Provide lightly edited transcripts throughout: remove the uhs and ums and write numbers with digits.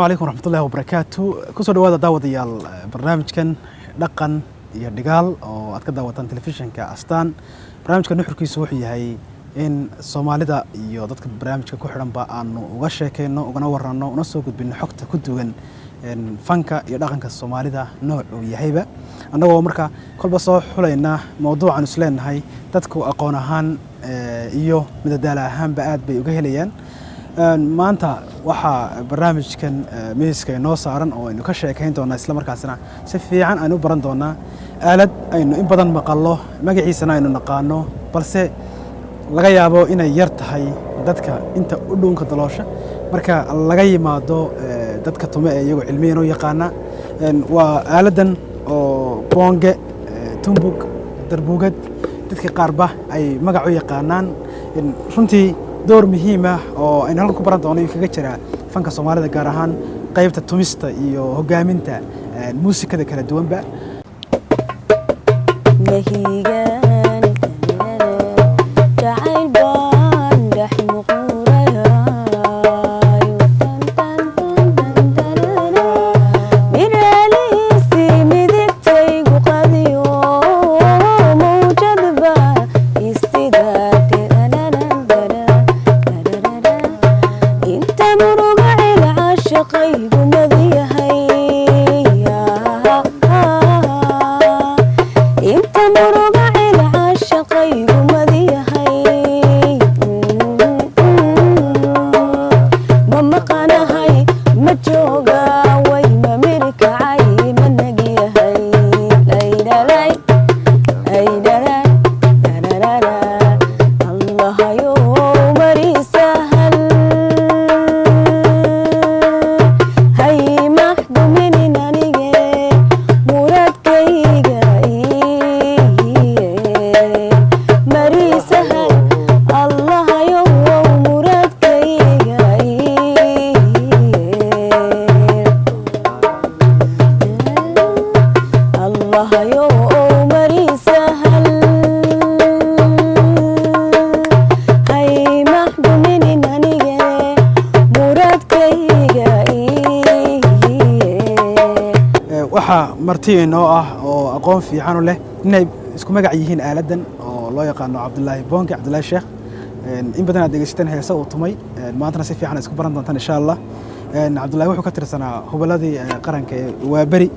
Calaykum waraxmatullahi wabarakaatu. Kusoo dhawaada, daawadayaal, barnaamijkan Dhaqan iyo Dhigaal oo aad ka daawataan telefishinka Astaan. Barnaamijka nuxurkiisu wuxuu yahay in Soomaalida iyo dadka barnaamijka ku xidhanba aanu uga sheekeyno, ugana waranno, una soo gudbino xogta ku duwan fanka iyo dhaqanka Soomaalida nooc uu yahayba, annagoo marka kolba soo xulayna mowduucan isleenahay dadku aqoon ahaan iyo madadaalo ahaanba aad bay uga helayaan. Maanta waxaa barnaamijkan miiska inoo saaran oo aynu ka sheekayn doonaa, isla markaasna si fiican aynu u baran doonaa, aalad aynu in badan maqallo, magaciisana aynu naqaano, balse laga yaabo inay yar tahay dadka inta u dhuunka daloosha marka laga yimaado dadka tume ee iyagoo cilmiyan u yaqaana. Waa aaladdan oo boonge, tumbug, darbuugad, dadka qaarba ay magac u yaqaanaan. Runtii door muhiim ah oo aynu halkan ku baran doono ayuu kaga jiraa fanka Soomaalida, gaar ahaan qaybta tumista iyo hogaaminta muusikada kala duwanba. Mahigan jacayl baan dhex muquurayo, miraaliisi midigtaygu qadiyo, mawjadba isidaate. Inta muruga cil caashaqaygu madiyahay, inta muruga cil caashaqaygu madiyahay, ma maqanahay, ma jooga way, ma mirikacay, ma nagyahay, laydhalay aydhala dararara. Allahayow marisahal, hay maxduminin anige muradkayga marisahal, Allahayow muradkayga. Allahayow marisahal, hay maxduminin anige muradkayga. Waxaa marti inoo ah oo aqoon fiican u leh inay isku magac yihiin aaladdan oo loo yaqaano Cabdulaahi Boonke, Cabdulaahi Sheekh. In badan aad dhegeysateen heese uu tumay, maantana si fiican isku baran doontaan, insha Allah. Cabdulaahi wuxuu ka tirsanaa hubaladii qaranka ee Waaberi.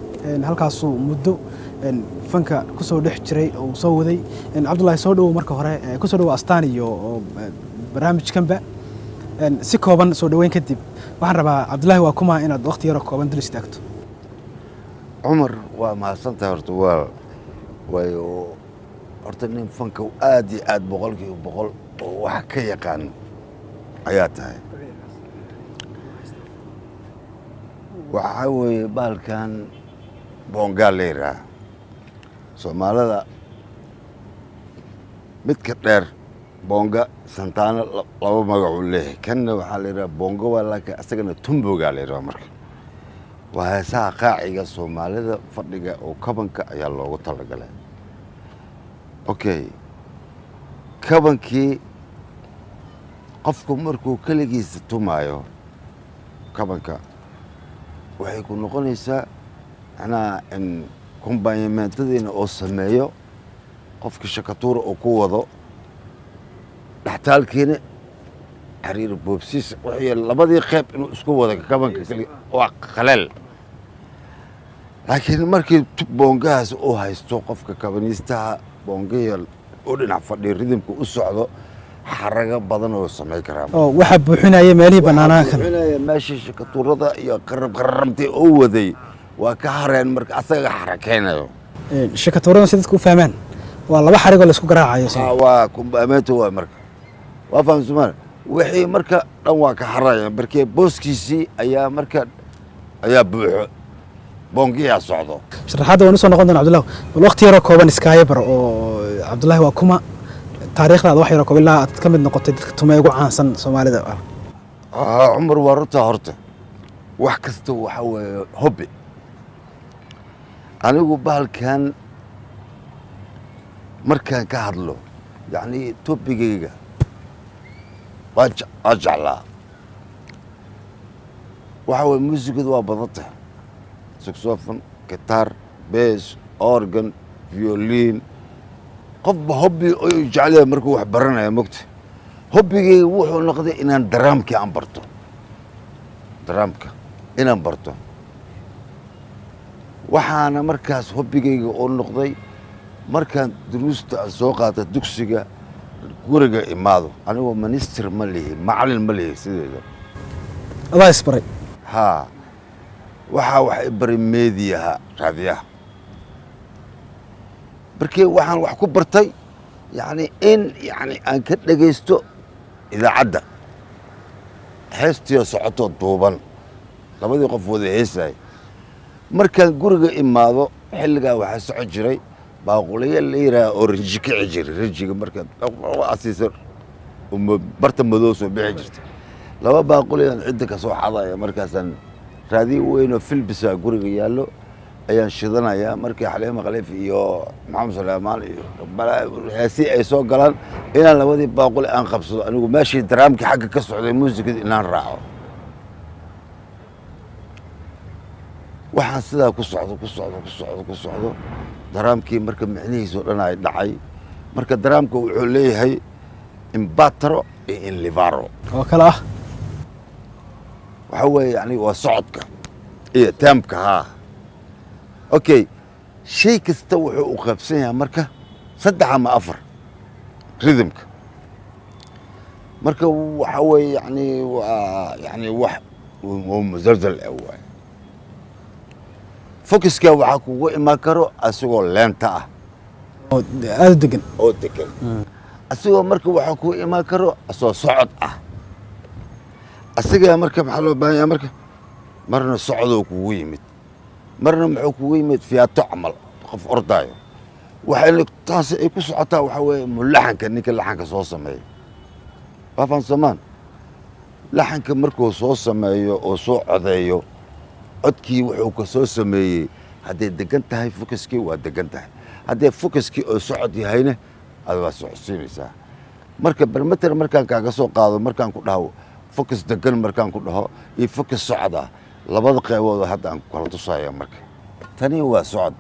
Halkaasuu muddo fanka kusoo dhex jiray oo uu soo waday. Cabdulaahi, soo dhowow marka hore, kusoo dhowow Astaan iyo oo, barnaamijkanba. Si kooban soo dhoweyn kadib, waxaan rabaa Cabdulaahi waa kuma inaad waqti yaroo kooban dul istaagto. Cumar, waa mahadsantahay. Horta waa waayo, horta nin fanka aad iyo aad 100% oo wax ka yaqaan ayaa tahay. Waxaa weeye bahalkan boongaa la yidhaah. Soomaalida midka dheer boonga santaano laba magacuu leeyahay. Kanna waxaa la yidhaha boonga, waa laakiin asagana tumbogaa la yidhaha. Marka waa heesaha qaaciga Soomaalida fadhiga oo kabanka ayaa loogu talagalay. Okay, kabankii qofku markuu keligiisa tumaayo kabanka, waxay ku noqonaysaa macnaha in accompagnement-adiina oo sameeyo qofka shakatuura oo ku wado dhextaalkiina xariir boobsiis, wixii labadii qeyb inuu isku wado kabanka keli waa qaleel. Laakiin markii boongahaas uu haysto qofka kabaniistaha, boongihii u dhinac fadhiyo, rhythm-ka u socdo, xarago badan oo samayn karaa. Oo waxaa buuxinaya meelihii bannaanaa kan. Buuxinaya meeshii shakatuurada iyo qarab qarabtay oo waday waa ka hareen, marka asaga xarakeynayo. Shakatuurada, si dadku u fahmaan, waa laba xarigoo la isku garaacayo soo. Waa accompagnement waa marka waa fahamsumaan wixii marka dhan waa ka haraya, markee booskiisii ayaa marka ayaa buuxo, boongiyaa socdo. Sharaxaadda waan usoo noqon doona. Cabdullah, bal waqti yaroo kooban iskaaga bar oo Cabdullaahi waa kuma, taariikhdaada wax yaroo kooban ilaa aad ka mid noqotay dadka tume ugu caansan Soomaalida. Cumar, waa runtaa. Horta wax kasta waxa weeye hobby. Anigu bahalkan markaan ka hadlo, yacni topic-gayga waa jeclaa. Waxa waye, muusigadu waa badan tahay: saxophone, guitar, bass, organ, violin. Qofba hobby ayuu jecel yahay markuu wax baranaya, mogta. Hobbigayga wuxuu noqday inaan daraamkii aan barto, daraamka inaan barto. Waxaana markaas hobbigayga oo noqday markaan duruusta aan soo qaata dugsiga, guriga imaado, anigoo minister ma lihi, macalin ma lihi sideeda. Adaa isbaray. Haa, waxaa wax i baray meediyaha, raadiyaha. Markii waxaan wax ku bartay, yacni in yacni aan ka dhegaysto idaacadda heestiyo socotoo duuban, labadii qof wada heesaya. Markaan guriga imaado, xilligaa waxaa socon jiray baaquliyo la yidhaaha oo rinji kici jiray. Rinjiga markaad asiisa barta madow soo bixi jirta. Laba baaquliyaan cidda ka soo xadaya. Markaasaan raadiyo weyn oo Philips guriga yaallo ayaan shidanayaa. Markii Xaliimo Khaliif iyo Maxamed Suleymaan iyo heesi ay soo galaan, inaan labadii baaquli aan qabsado, anigu meeshii daraamkii xagga ka socday muusikadii inaan raaco. Waxaan sidaa ku socdo, ku socdo, ku socdo, ku socdo daraamkii. Marka micnihiisoo dhan ay dhacay. Marka daraamka wuxuu leeyahay imbatro iyo inlivaro. Oo kale ah. Waxaa weeye, yani waa socodka iyo taamka. Haa, okay, shay kasta wuxuu u qaybsan yahay marka saddex ama afar rhythmka. Marka waxa weeye, yani waa yani wax oo musalsal ah waay. Focuska waxaa kugu imaan karo asagoo leenta ah. Oo aada u degan. Oo degan asigoo. Marka waxaa kugu imaan karo asagoo socod ah. Asigaa marka maxaa loo baahan yahay? Marka marna socodoo kugu yimid, marna muxuu kugu yimid fiyaato camal, qof ordaayo. Waxayna taasi ay ku socotaa waxaa weeye mulaxanka, ninka laxanka soo sameeyo. Waa fahansamaan? Laxanka markuu soo sameeyo oo soo codeeyo, codkii wuxuu ka soo sameeyey, hadday degan tahay focuskii waa degan tahay, hadday focuskii oo socod yahayna ad waa socodsiinaysaa. Marka barmeter markaan kaaga soo qaado, markaan ku dhaho focus degan, markaan ku dhaho iyo focus socod ah, labada qeybood hadda aan ku kala tusaya. Marka tani waa socod.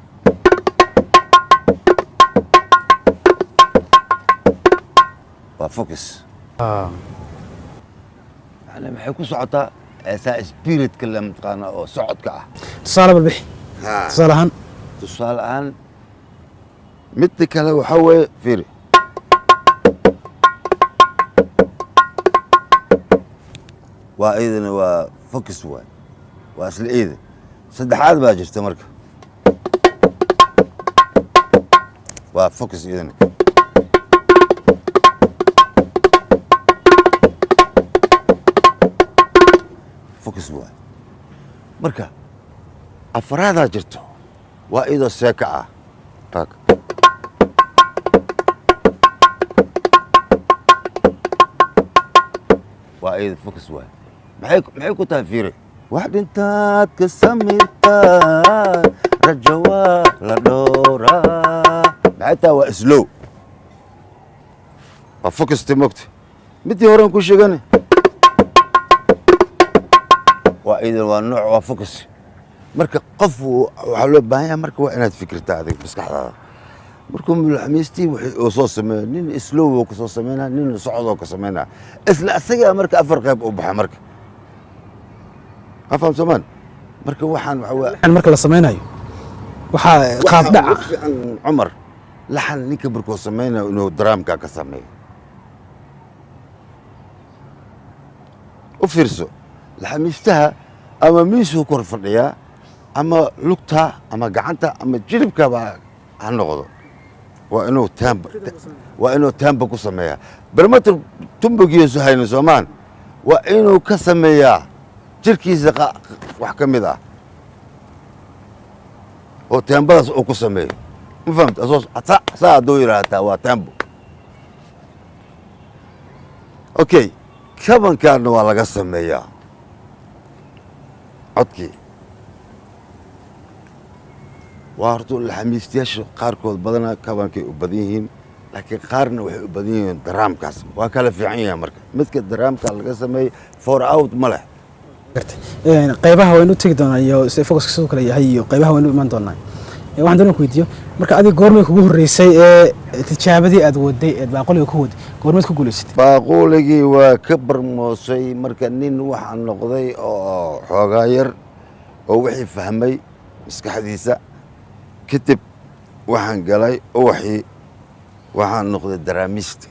Waa focus. Yani maxay ku socotaa? Saa spiritka la mataqaana oo socodka ah. Tusaale bal bixi, tusaale ahaan. Tusaale ahaan, midda kale waxaa weeye, fiiri, waa iyadana waa focus waay, waa isla iyada. Saddexaad baa jirta. Marka waa focus iyadana. Focus waay. Marka afaraadaa jirto, waa iyadoo seeka ah. Taag. Waa iyada focus waay. Maxay ku tahay? Fiiri: wax dhintaad ka samirtaa, rajo waa la dhowraa. Maxay tahay? Waa slow, waa focusta, mogta. Midii horen ku sheegane waa iyada, waa nooc, waa focus. Marka qof waxaa loo baahan yahay, marka waa inaad fikirtaa adiga maskaxdaada. Markuu mulaxmiistii wixii uu soo sameeyo, nin slow uu ka soo sameynaa, nin socodoo ka sameynaa, isla asagaa marka afar qayb u baxa. Marka ma fahamsamaan? Marka waxaan waxa waa Laxan marka la samaynayo waxaa qaab waxaa dhaca ugu fiican, Cumar, laxan ninka markuu sameynayo inuu daraamkaa ka sameeyo. U fiirso, laxamiistaha ama miisuu kor fadhiyaa, ama lugta ama gacanta ama jilibkaba ha noqdo, waa inuu taamba ku sameeyaa. Barmater tumbogiisu hayno soomaan, waa inuu ka sameeyaa jirkiisa wax ka mid ah oo teembadaas uu ku sameeyo. Ma fahamta? Asoo saa hadduu yidhaahdaa waa tembo. Okay, kabankaana waa laga sameeyaa codkii. Waa horta laxamiistayaasha qaarkood badanaa kabankay u badan yihiin, laakiin qaarna waxay u badan yihiin daraamkaas. Waa kala fiican yahay. Marka midka daraamka laga sameeyey four out ma leh. Gartay. Qaybaha waynu u tegi doonaa iyo sida focuska sidoo kale yahay iyo qaybaha waynu u iman doonaa. Waxaan doonaa ku weydiiyo, marka adiga goormay kugu horreysay ee tijaabadii aad waday, eed baaqoliga ku waday, goormaad ku guulaysatay? Baaquuligii waa ka barmoosay. Marka nin waxaa noqday oo xoogaa yar oo wixii fahmay maskaxdiisa. Kadib waxaan galay uwaxii, waxaan noqday daraamiista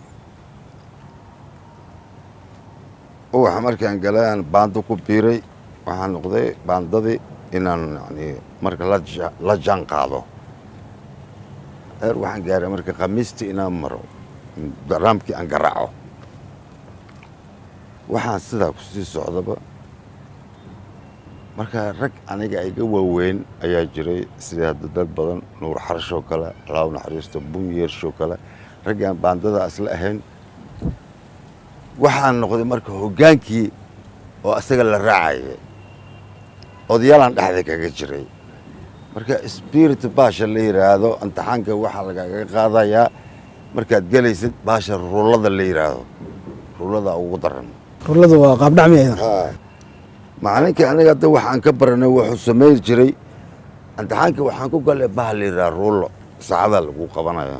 uwaxa. Markaan galay aan baando ku biiray, waxaan noqday baandadii inaan yani marka la jaan qaado. Heer waxaan gaaray marka khamiistii inaan maro, daraamkii aan garaaco. Waxaan sidaa ku sii socdaba, marka rag aniga iga waaweyn ayaa jiray, sida hadda dad badan, Nuur Xarashoo kale, Allahu naxariisto, Bunyeershoo kale, raggaan baandada isla ahayn. Waxaan noqday marka hoggaankii oo isaga la raacaya, odayaalaan dhexda kaga jiray. Marka spirit baasha la yidhaahdo, imtixaanka waxaa lagaga qaadayaa markaad gelaysid baasha rullada la yidhaahdo, rullada ugu daran. Rulladu waa qaabdhac miya idan? Macalinkii aniga hadda waxaan ka baranay, wuxuu samayn jiray imtixaanka waxaan ku galay bahal la yidhaha rullo, saacadaa lagu qabanaya.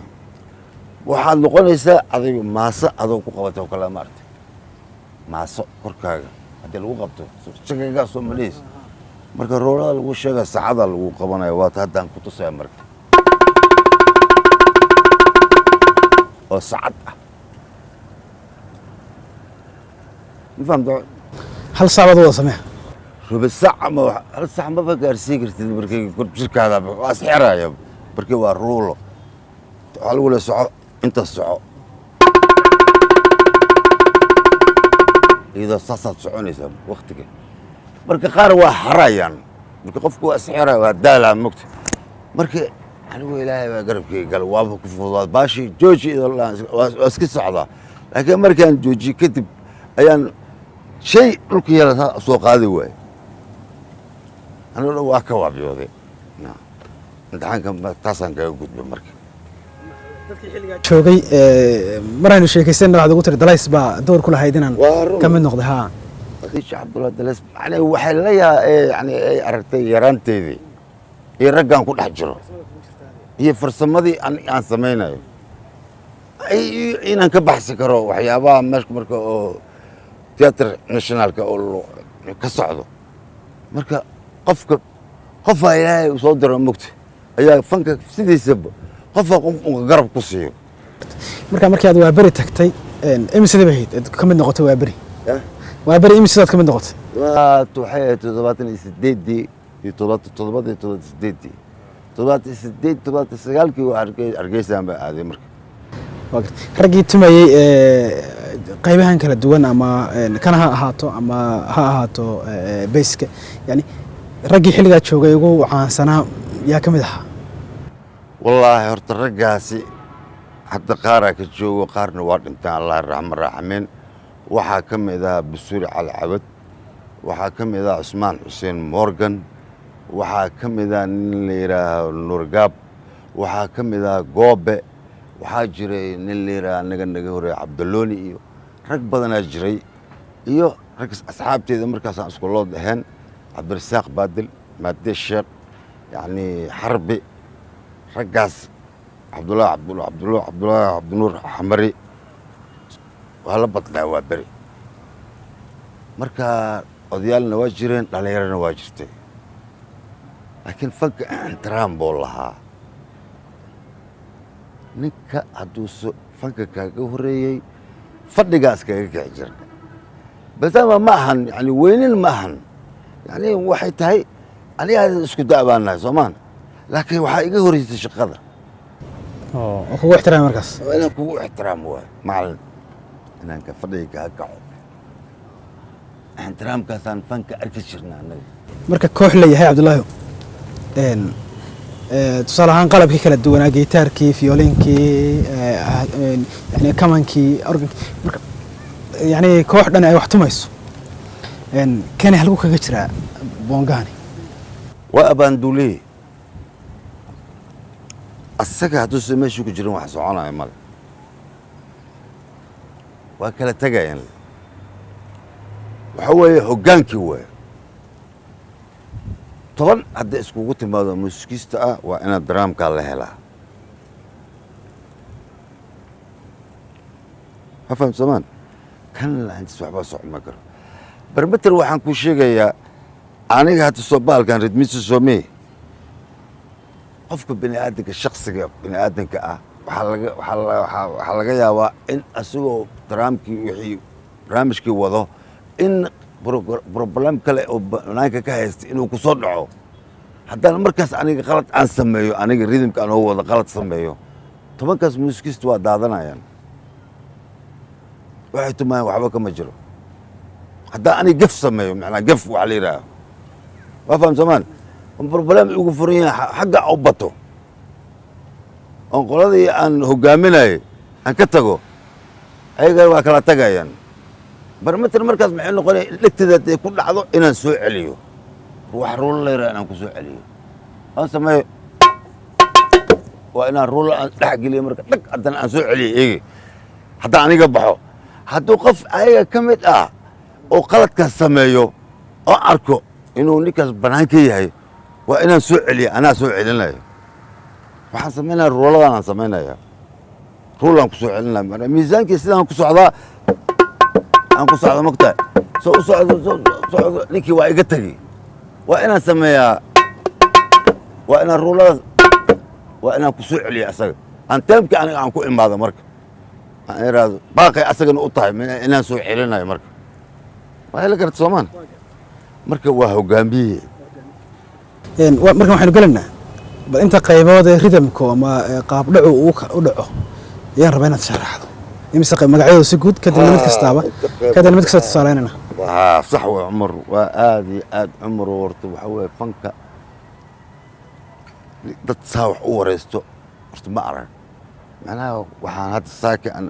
Waxaad noqonaysaa adigu maaso adoo ku qabatay oo kale, maaragtay, maaso korkaaga haddii lagu qabto shakagaa soo malihis. Marka roolada lagu sheega, saacadaa lagu qabanaya, waata haddaan ku tusaya. Marka oo saacad ah, ma fahamta? Hal saac baad wada samee. Rubi sac ama hal sac maba gaarsiin kartid. Markay kor jirkaada waa isxiraya. Markii waa ruulo, waxaa lagu leeyahay soco, inta soco, iyadoo saasaad soconaysaa waktiga. Marka qaar waa xarayaan, marka qofku waa isxiraya, waa daalaa mogta. Marka anigu Ilaahay baa garabkayga galay, waaba ku fududaad baashii. Jooji iyadoo waa iska socdaa, laakiin markaan joojiye kadib ayaan shay dhulka yala saa soo qaadi waaye. Anigu dhan waa ka waabiyooday. Imtixaanka taasaan kaga gudbay marka. Joogay maraynu sheekaysanna, waxaad ugu tiri dalays baa door ku lahayd inaan Waa run. ka mid noqday, haa. Khadiija Cabdullahi Dalays yani waxay la yaa yani ay aragtay yaraanteedii iyo raggaan ku dhex jiro iyo farsamadii aan samaynayo, inaan ka baxsi karo waxyaabaha meesha marka oo theatre nationalka oo ka socdo. Marka qofka qofaa Ilaahay uu soo diro mogta ayaa fanka sidiisaba qofaa qof unka garab ku siiyo. Marka markii aad Waaberi tagtay, imisadii bay ahayd aad ka mid noqotay Waaberi? Waaberi imisidaad ka mid noqotay? Waa waxay ahayd 78-dii iyo toddobada iyo 78-dii, 78, 79-kii waa Hargeysaan baa aaday marka. Waa gartay. Raggii tumayey qaybahan kala duwan, ama kana ha ahaato ama ha ahaato bayska, yani raggii xilligaa joogay ugu caansanaa yaa ka mid ahaa? Wallaahi horta raggaasi hadda qaaraa ka joogo, qaarna waa dhintaan, Allah raxma raaxameen. Waxaa ka mid ahaa Busuuri Cali Cabad, waxaa ka mid ahaa Cusmaan Xuseen Morgan, waxaa ka mid ahaa nin la yidhaaho Nuurgaab, waxaa ka mid ahaa Goobe, waxaa jiray nin la yidhaaha anaga naga horeeya, Cabdalooni, iyo rag badanaa jiray, iyo rag asxaabteeda markaasaan isku lood ahayn, Cabdirasaaq Baadil, Maade Sheekh, yacni Xarbi, raggaas, Cabdullahi Cabdul Cabdulla Cabdullaahi Cabdinuur Xamari. Waa la badnaa waa beri. Marka odayaalna waa jireen, dhallinyarana waa jirtay, laakiin fanka ixtiraam buu lahaa. Ninka hadduu fanka kaaga horreeyey, fadhigaas kaga kici jirna basama ma ahan, yani weynin ma ahan, yani waxay tahay aniga isku da' baan nahay soomaan, laakiin waxaa iga horreysay shaqada. Oo kugu ixtiraamay markaas. Waa inaan kugu ixtiraamo waay macalin, inaan ka fadhiga kaa kaco, ixtiraamkaasaan fanka arki jirna annaga. Marka koox la yahay, Cabdullaahi, tusaale ahaan qalabkii kala duwanaa, gitaarkii, fiolinkii, yani kamankii, organkii, marka yani koox dhan ay wax tumayso, kani halkuu kaga jiraa boongahani? Waa abaanduliye asaga. Hadduusan meesha ku jirin, wax soconaya male, waa kala tegayaan. Waxa weeye hoggaankii waay. 10 hadday iskugu timaado muusikiista ah, waa inaad daraamkaa la helaa. Ma fahamsamaan? Kan la'aantiis waxba socon ma karo. Barmeter waxaan kuu sheegayaa, aniga hadda soo baalkan ridmisa soomee, qofka bini aadanka, shaksiga bini aadanka ah, waxaa laga yaabaa in asagoo daraamkii wixii barnaamijkii wado in problem kale oo banaanka ka haysta inuu ku soo dhaco. Haddaan markaas aniga qalad aan sameeyo, aniga rhythmka anoo wado qalad sameeyo, 10kaas muusikiist waa daadanayaan, waxay tumayaan waxba kama jiro. Haddaan aniga gef sameeyo, macnaa gef waxa la yidhaaha, waa fahamsamaan, problem igu furan yahay xagga u bato oon qoladii aan hogaaminayay aan ka tago, ayaga waa kala tagayaan. Barmeter markaas maxay noqonaya? In dhegteeda hadday ku dhacdo inaan soo celiyo, wax ruulo la yidhaha inaan ku soo celiyo aan sameeyo, waa inaan ruulo aan dhex geliyo. Marka dhag haddana aan soo celiyo eegi. Haddaan aniga baxo, hadduu qof ayaga ka mid ah oo qaladkaas sameeyo oo arko inuu ninkaas bannaan ka yahay, waa inaan soo celiyo. Anaa soo celinayo. Waxaan samaynaya ruuladan aan samaynaya, ruulaan ku soo celinaya. Marka miisaankii sidaan ku socdaa, aan ku socda, mogtahay, soo u socdo, soo socdo, ninkii waa iga tegi. Waa inaan sameeyaa, waa inaan ruuladaas, waa inaan ku soo celiyo asaga, aan teemkii aniga aan ku imaado. Marka aan iraahdo baaqay asagana u tahay inaan soo celinayo. Marka waa heli karta soomaan. Marka waa hogaamiye. Markan waxaynu gelaynaa bal inta qaybood ee rhythmku ama qaabdhacu uu u dhaco ayaan rabaa inaad sharaxdo. Imise qayb magacyadooda si guud, kadibna mid kastaaba, inta qayb- kadibna mid kasta tusaaleynana. Waa sax wey, Cumar, waa aad iyo aad. Cumar, horta waxa weeye fanka dad saa wax u wareysto horta ma arag. Macnaha waxaan hadda saaka aan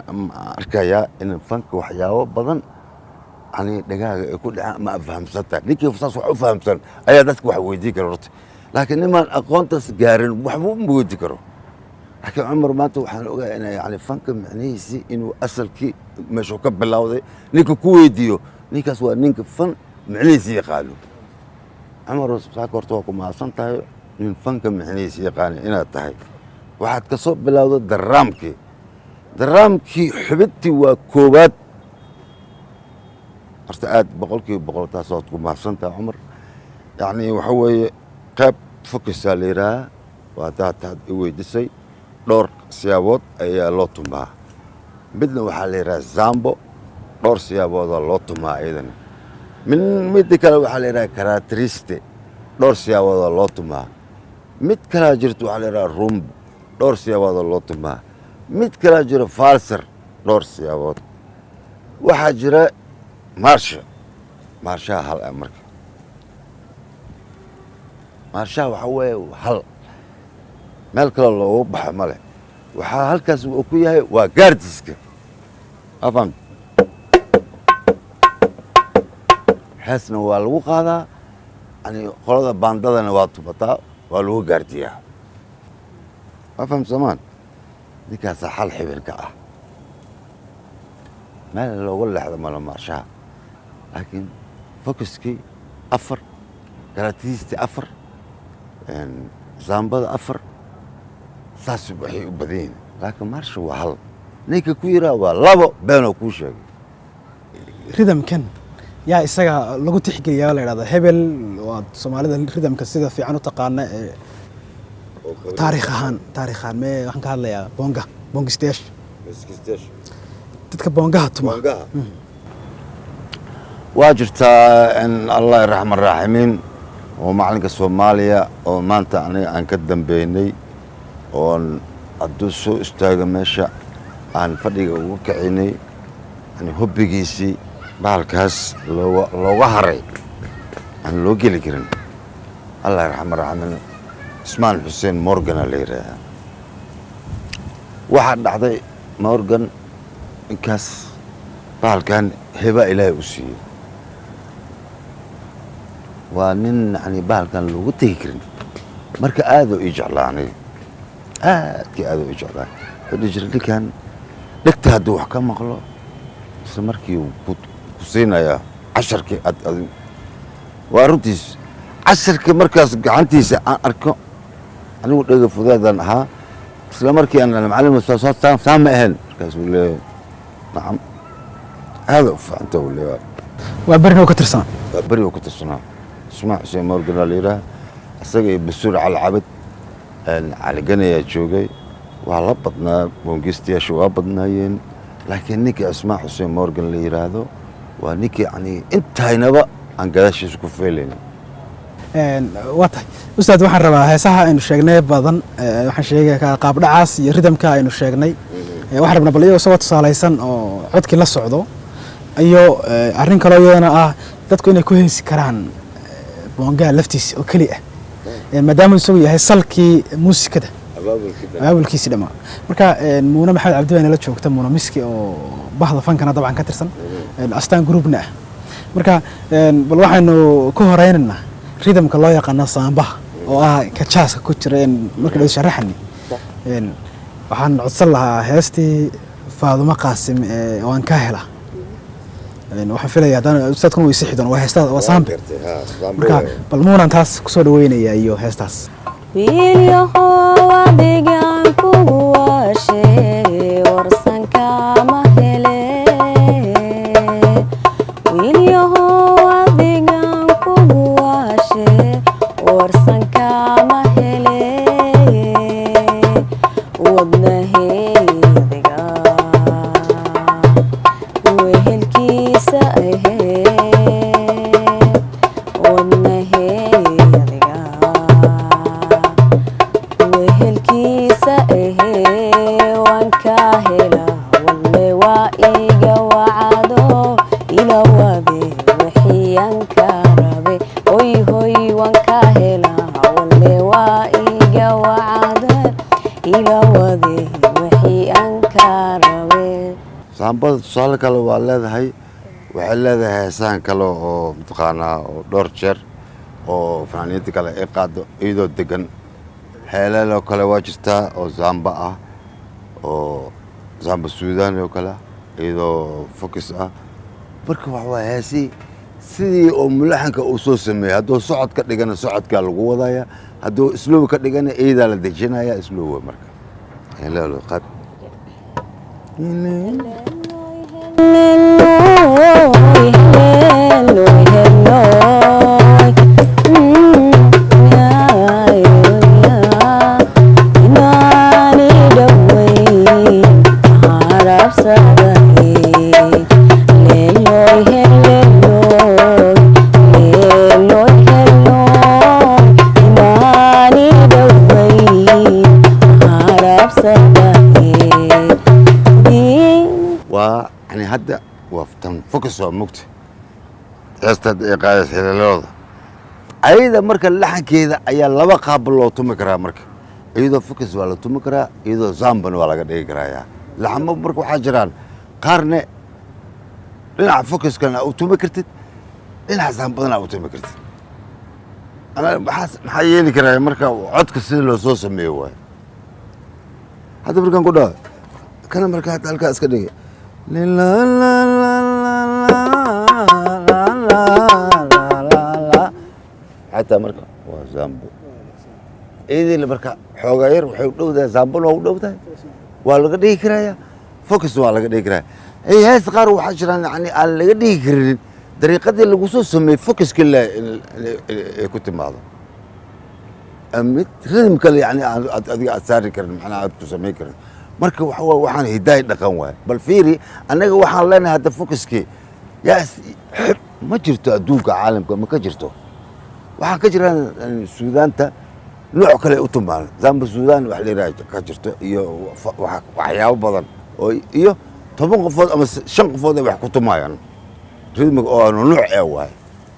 arkayaa in fanka waxyaabo badan ani dhagaaga ay ku dhacaan ama fahamsan tahay. Ninkii saas wax u fahamsan ayaa dadka wax weydiin kara horta, laakiin nimaan aqoontaas gaarin waxba uma weydiin karo. Laakiin Cumar, maanta waxaan ogahay in yani fanka macnihiisii inuu asalkii meeshuu ka bilowday ninka ku weydiiyo, ninkaas waa ninka fan macnihiisi yaqaano. Cumar, saaka horta waa ku mahadsan tahay nin fanka macnihiisi yaqaano inaad tahay. Waxaad ka soo bilowday daraamkii. Daraamkii xubintii waa koowaad horta. Aad 100% taas waad ku mahadsan tahay, Cumar. Yacni waxa weeye qayb focusaa la yidhaahaa. Waa taad i weydisay. Dhowr siyaabood ayaa loo tumaa. Midna waxaa la yidhaha zambo, dhowr siyaaboodaa loo tumaa iyadana. Min midda kale waxaa la yidhaha karatriste, dhowr siyaaboodaa loo tumaa. Mid kalaa jirto, waxaa la yidhaha rumbo, dhowr siyaaboodaa loo tumaa. Mid kalaa jiro falser, dhowr siyaabood. Waxaa jira maarsha. Maarshaha hal ah. Marka maarshaha waxaa weeye hal meel kale loogu baxo ma leh. Waxaa halkaas uu ku yahay waa gaardiska afan. Heesna waa lagu qaadaa, yani qolada baandadana waa tubataa, waa lagu gaardiyaa. Waa fahamsamaan? Ninkaasaa xal xibinka ah, meel loogu leexdo mala maarshaha. Laakiin focuskii afar, karatiistii afar, zaambada afar, saas waxay u badan yihiin. Laakiin maarsha waa hal. Ninka ku yiraa waa labo beenoo kuu sheegay. Rhythmkan yaa isaga lagu tixgeliyaa, la yidhahda hebel waa Soomaalida rhythmka sida fiican u taqaana ee taariikh ahaan? Taariikh ahaan mee, waxaan ka hadlayaa bonga, bongistayaasha, dadka bongaha tuma. Waa jirtaa in Allah raxman raaximiin oo macalinka Soomaaliya oo maanta aniga aan ka dambeynay oon hadduu soo istaago meesha aan fadhiga ugu kicinay, yani hobbigiisii bahalkaas looga haray aan loo geli karin, Allah raxman raaximiin, Cusmaan Xuseen Morgana la yidhaahaa. Waxaa dhacday Morgan ninkaas bahalkan hebaa Ilaahay u siiyey. Waa nin yani bahalkan loogu tegi karin. Marka aadoo ii jeclaa aniga, aadkii aadoo ii jeclaa. Wuxuu dhihi jiray ninkan dhegta hadduu wax ka maqlo isla markii uu ku siinayaa casharkii. Ad waa runtiis. Casharkii markaas gacantiisa aan arko, anigu dhega fudeedan ahaa. Isla markii aan macallin saa ma ahayn, markaasuu leeyahay, "Nacam, aada u fiicanta," uu leeyahay. Waa berina ka tirsanaa. Waa beri uu ka tirsanaa. Ismaa Xuseen Morgan aa la yidhaha, isaga iyo Basuur Cali Cabad Caliganayaa joogay. Waa la badnaa, boongistayaashu waa badnaayeen, laakiin ninka Cismaan Xuseen Morgan la yidhaahdo waa ninkii yani intaynaba aan gadaashiisa ku feelaynin. Waa tahay, ustaad. Waxaan rabaa heesaha aynu sheegnay badan, waxaan sheegay qaabdhacaas iyo rhythmka aynu sheegnay. Waxaan rabnaa bal iyagoo isagoo tusaalaysan oo codkii la socdo, iyo arrin kaloo iyadana ah dadku inay ku heesi karaan boongaha laftiisa oo keli ah, maadaama isagu yahay salkii muusikada, abaabulkiisii dhammaa. Marka Muune Maxamed Cabdi baa nala joogta, Muune Miski, oo bahda fankana dabcan ka tirsan, Astaan Groupna ah. Marka bal waxaynu ku horeynaynaa rhythmka loo yaqaano saambaha, oo ah ka jaaska ku jira markii dhow sharaxani. Waxaan codsan lahaa heestii Faadumo Qaasim ee "Waan Ka Hela". Waxaan filaya haddaan ustaadkuna way sixi doona, waa heestaa, waa saambe. Marka bal Muunan taas kusoo dhaweynaya iyo heestaas. Wiilyahow, adigaan kugu waashe, warsanka ma hele. Wiilyahow, adigaan kugu waashe, warsanka ma hele. Wadnaheydiga wehelkiisa ahe, wadnaheydiga wehelkiisa ahe. Waan ka hela walle, waa iga wacado, ila wade wixiyaan ka rabe. Hoy hoy, waan ka hela walle, waa iga wacado, ila wade wixii aan ka rabe. Saambada tusaale kale waa leedahay. Waxay leedahay heesaan kale oo mataqaanaa oo dhowr jeer oo fanaaniinta kale ay qaado iyadoo degan. Heeleel oo kale waa jirtaa oo zamba ah, oo zamba Suudani oo kale ah, iyadoo focus ah. Marka waxa waa heesii sidii oo mulaxanka uu soo sameeyey. Hadduu socod ka dhigana, socodkaa lagu wadaya. Hadduu slow ka dhigana, iyadaa la dejinaya slow. Marka heeleel qaad. Helloy, helloy, helloy. Inaani dhaweyn harabsaday. Leeloy, helloy, leeloy, helloy. Inaani dhaweyn harabsaday. Waa yani hadda waa tan focus, waa mugta heesta hadda ay qaadaysa heelelooda ayada. Marka laxankeeda ayaa laba qaab loo tumi karaa. Marka iyadoo focus waa la tumi karaa, iyadoo zambana waa laga dhigi karayaa laxamo. Marka waxaa jiraan qaarne dhinaca focuskana u tumi kartid, dhinaca zambadana u tumi kartid. Ana maxaa yeeli karaa? Marka codka sida loo soo sameeyo waayo. Hadda markaan ku dhaho kana, marka hadda halkaa iska dhigay la la la la la la la la la, xataa marka waa zambo iyadii. Marka xoogaa yar waxay u dhowdahay zambona, waa u dhowdahay, waa laga dhigi karaya, focus waa laga dhigi karaya. Hey, hees qaar waxaa jiraan yani aan laga dhigi karinin dariiqadii lagu soo sameeyey focuska la ay ku timaado mid rhythm kale, yani adiga aad saari karin, macnaha aad ku samayn karin. Marka waxa waay waxaan hidaay dhaqan waay. Bal fiiri, annaga waxaan leenahay hadda focuskii yaa ma jirto adduunka, caalamka ma ka jirto. Waxaa ka jiraan Suudaanta nooc kale u tumaan, zamba Suudaan wax la yidhaha ka jirto, iyo waxyaabo badan oo iyo 10 qofood ama shan qofood ay wax ku tumayaan rhythmiga oo aanu nooc ee waay.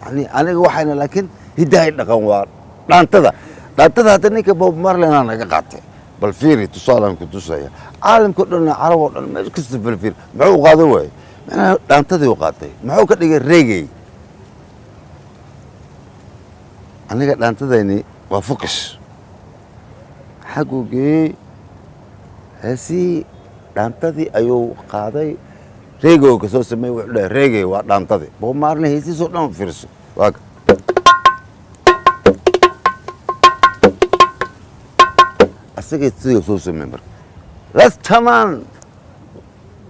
Yani aniga waxayna laakiin hidahay dhaqan waa dhaantada. Dhaantada hadda ninka Bob Marley naga qaatay. Bal fiiri, tusaalaan ku tusaya, caalamka o dhan, carab oo dhan, meel kasta. Bal fiiri, muxuu u qaadan waayey? Macnaha dhaantadii u qaatay, muxuu ka dhigay reggae? Aniga dhaantadayni waa focus, xagguu geeyey heesihii dhaantadii ayuu qaaday, reggae ka soo sameeyey. Wuxuu dhahay reggae waa dhaantadii Bob Marley. Heesihiisoo dhan fiirso, waa ka. Asagay sidoo soo sameey marka Rastaman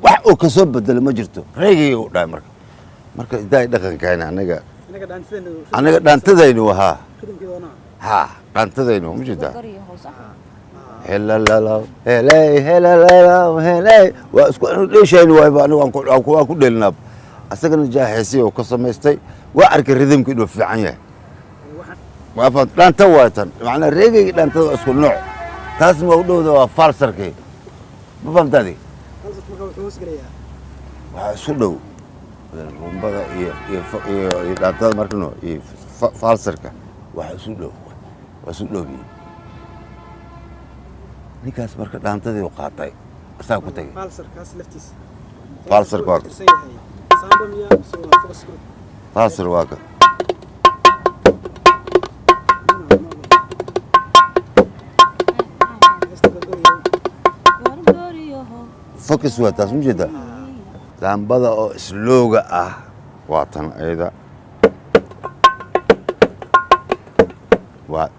wax uu ka soo bedelo ma jirto, reggae uu dhahay marka. Marka idaay dhaqankayna anaga anaga dhaantadaynu ahaa ha dhaantadaynu ma jirtaa. Helalalaw heley, helalalaw heley, waa isku anu dheeshaynu waayba, anigu waan ku dheelinaaba. Asagana jaaxeesiya uu ka samaystay, waa arkay rhythmka inuu fiican yahay. Waa fahamtay? Dhaanta waay tan, macnaa reggae dhaantada waa isku nooc, taasna waa u dhowda, waa falsarkii, ma fahamtaadi? Waxaa isku dhow rumbada iyo dhaantada markano iyo falsarka, waxaa isu dhow, waa isu dhow yihiin. Ninkaas marka dhaantadii u qaatay asaa ku tagay. Falsarka waa falsar, waa ka focus, waa taas ma jeeda. Laambada oo islooga ah waa tan ayada, waa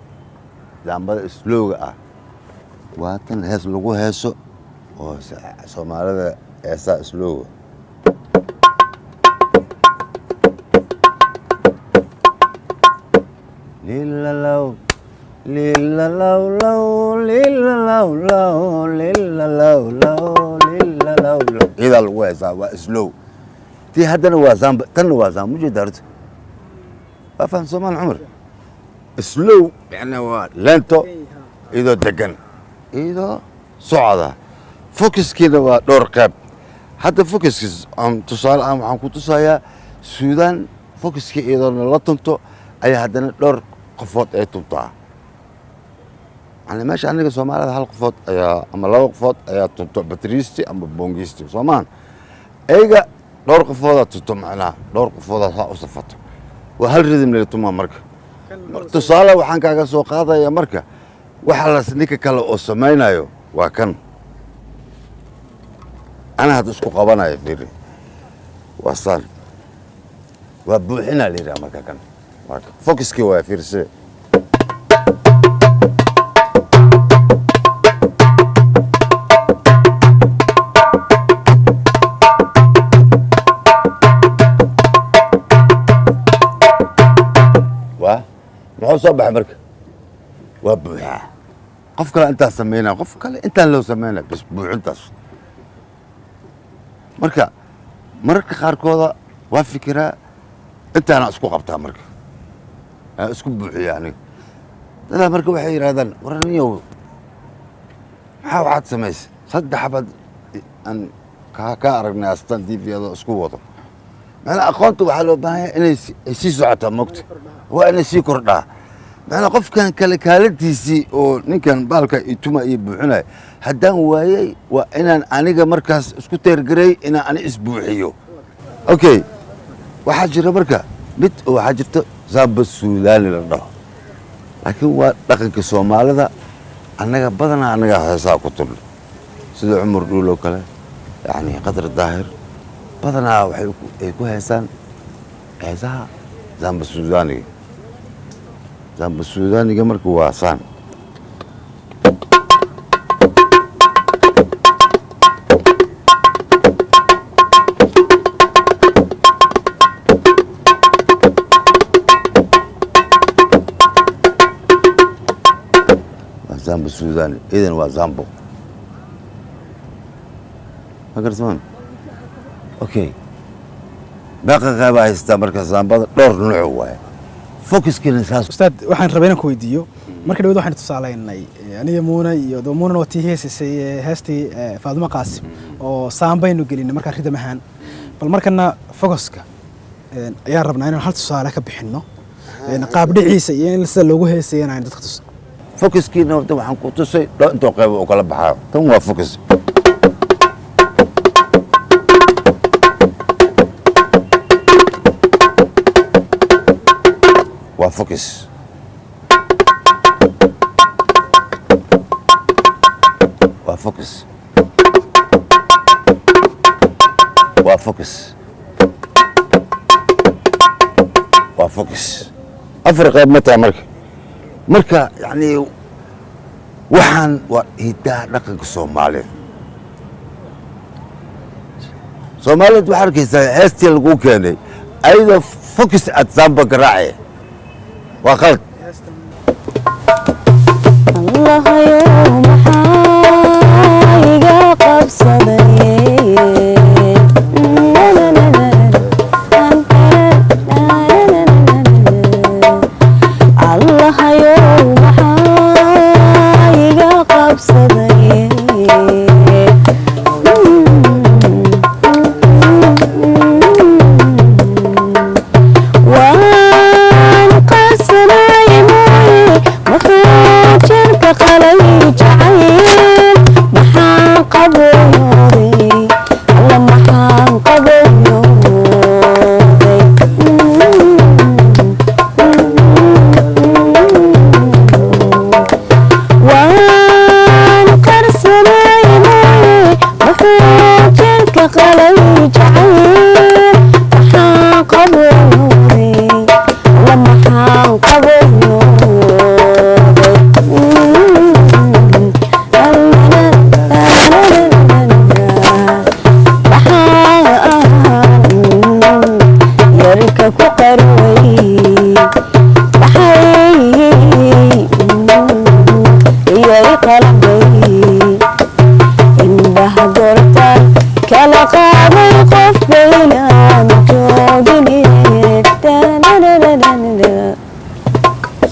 laambada islooga ah, waa tan hees lagu heeso oo Soomaalida heesaa islooga. Lilalaw lilalaw law lilalaw law lilalaw law lilalaw law, iyadaa lagu heesaa, waa slow. Tii haddana waa zamba, tanna waa zamba, mujeeda horta waa faham Soomaali cumar. Slow yani waa lento, iyadoo degan, iyadoo socda. Focuskiina waa dhowr qayb. Hadda focuskiis aan tusaale aan waxaan ku tusayaa Suudaan focuskii iyadoona la tunto ayaa haddana dhowr qofood ay tuntaa. Yani meesha aniga Soomaalida hal qofood ayaa ama laba qofood ayaa tunto, batriisti ama bongisti, soomaan. Ayaga dhowr qofoodaa tunto, macnaha dhowr qofoodaa saa u safato, waa hal rhythm la tumaa. Marka tusaale waxaan kaaga soo qaadaya marka waxa las ninka kale oo samaynayo waa kan ana hadda isku qabanayo. Fiiri, waa saan, waa buuxinaa la yidhaha. Marka kan marka focuskii waa fiirse. Waa muxuu soo baxay marka? Waa buuxaa. Qof kale intaa sameynaya, qof kale intaan loo sameynaya, bas buuxintaas. Marka mararka qaarkooda waa fikiraa, intaana isku qabtaa, marka aan isku buuxiya aniga. Dadaa marka waxay yidhahdaan, war niyow, maxaa waxaad samaysay? Saddex baad aan kaa aragnay Astaan TV adoo isku wado. Macnaa aqoonta waxaa loo baahan yahay inay ay sii socotaa, mogta waa inay sii kordhaa. Macnaa qofkan kale kaalintiisii oo ninkan baalka ituma iyo buuxinaya haddaan waayey, waa inaan aniga markaas isku teergaray inaan ani isbuuxiyo. Okay, waxaa jira marka mid oo waxaa jirta zamba Suudaani la dhaho, laakiin waa dhaqanka Soomaalida. Annaga badanaa annaga heesaa ku tulno, sida Cumar Dhuul oo kale, yacni Qadar Daahir, badanaa waxay ay ku heesaan heesaha zamba Suudaaniga. Zamba Suudaaniga marka waa saan. Waa zamba Suudaani, idan waa zambo, ma garsamaan? Okay, meeqa qeybaa haystaa marka zambada? Dhowr nooc waaye, focuskiina saas. Ustaad, waxaan rabay inaan ku weydiiyo. Marka dhawaad waxaan tusaalaynay aniga Muuna iyo dee Muunana waa tii heesisay heestii Faadimo Qaasim oo saambaynu gelinay markaa rhythm ahaan. Bal markana focuska ayaan rabnaa inaan hal tusaale ka bixinno, qaab dhiciisa iyo in sida loogu heesaya inaan dadka tusno. Focuskiina horta waxaan ku tusay dhowr intoo qeyb oo kala baxaayo. Tan waa focus. Waa focus, waa focus, waa focus, waa focus. Afar qayb ma tahay marka? Marka yani Waxaan waa hidaha dhaqanka Soomaaliyeed. Soomaaliyeed waxaa arkaysaa heestii lagu keenay ayadoo focus aad saamba garaace, waa qalad. Allahayow, maxaa iga qabsaday? Allahayow, maxaa iga qabsaday? Waan qasanay mooye, muxuu jirka qalay jacayl? Maxaan qabooyooday? Alla, maxaan qabooyooday? Waan qarsanay mooye, muxuu jirka qalay jacayl? Maxaan qabooyooday? Alla, maxaan qabooyooday? Maxaan yarka ku qarway? Maxay yari qalbay indhaha gorta kala qaaday? Qof baynaan joogin.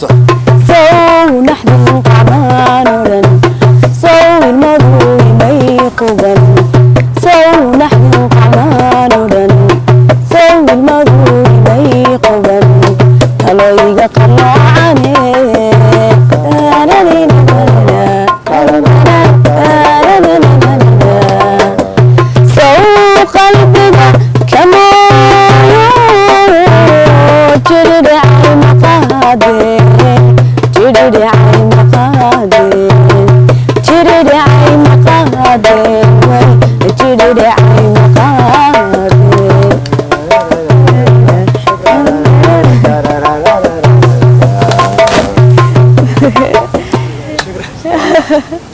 Sow naxdin qacmaan odhan, sow ilmadu imay quban, sow naxdin qacmaan odhan, sow ilmadu imay quban, talo iga qaloocane. Sow qalbiga kamooyo jiridhacay maqaadeen, jiridhacay maqaadeen, jiridhacay maqaadeen, way jiridhacay maqaadeen.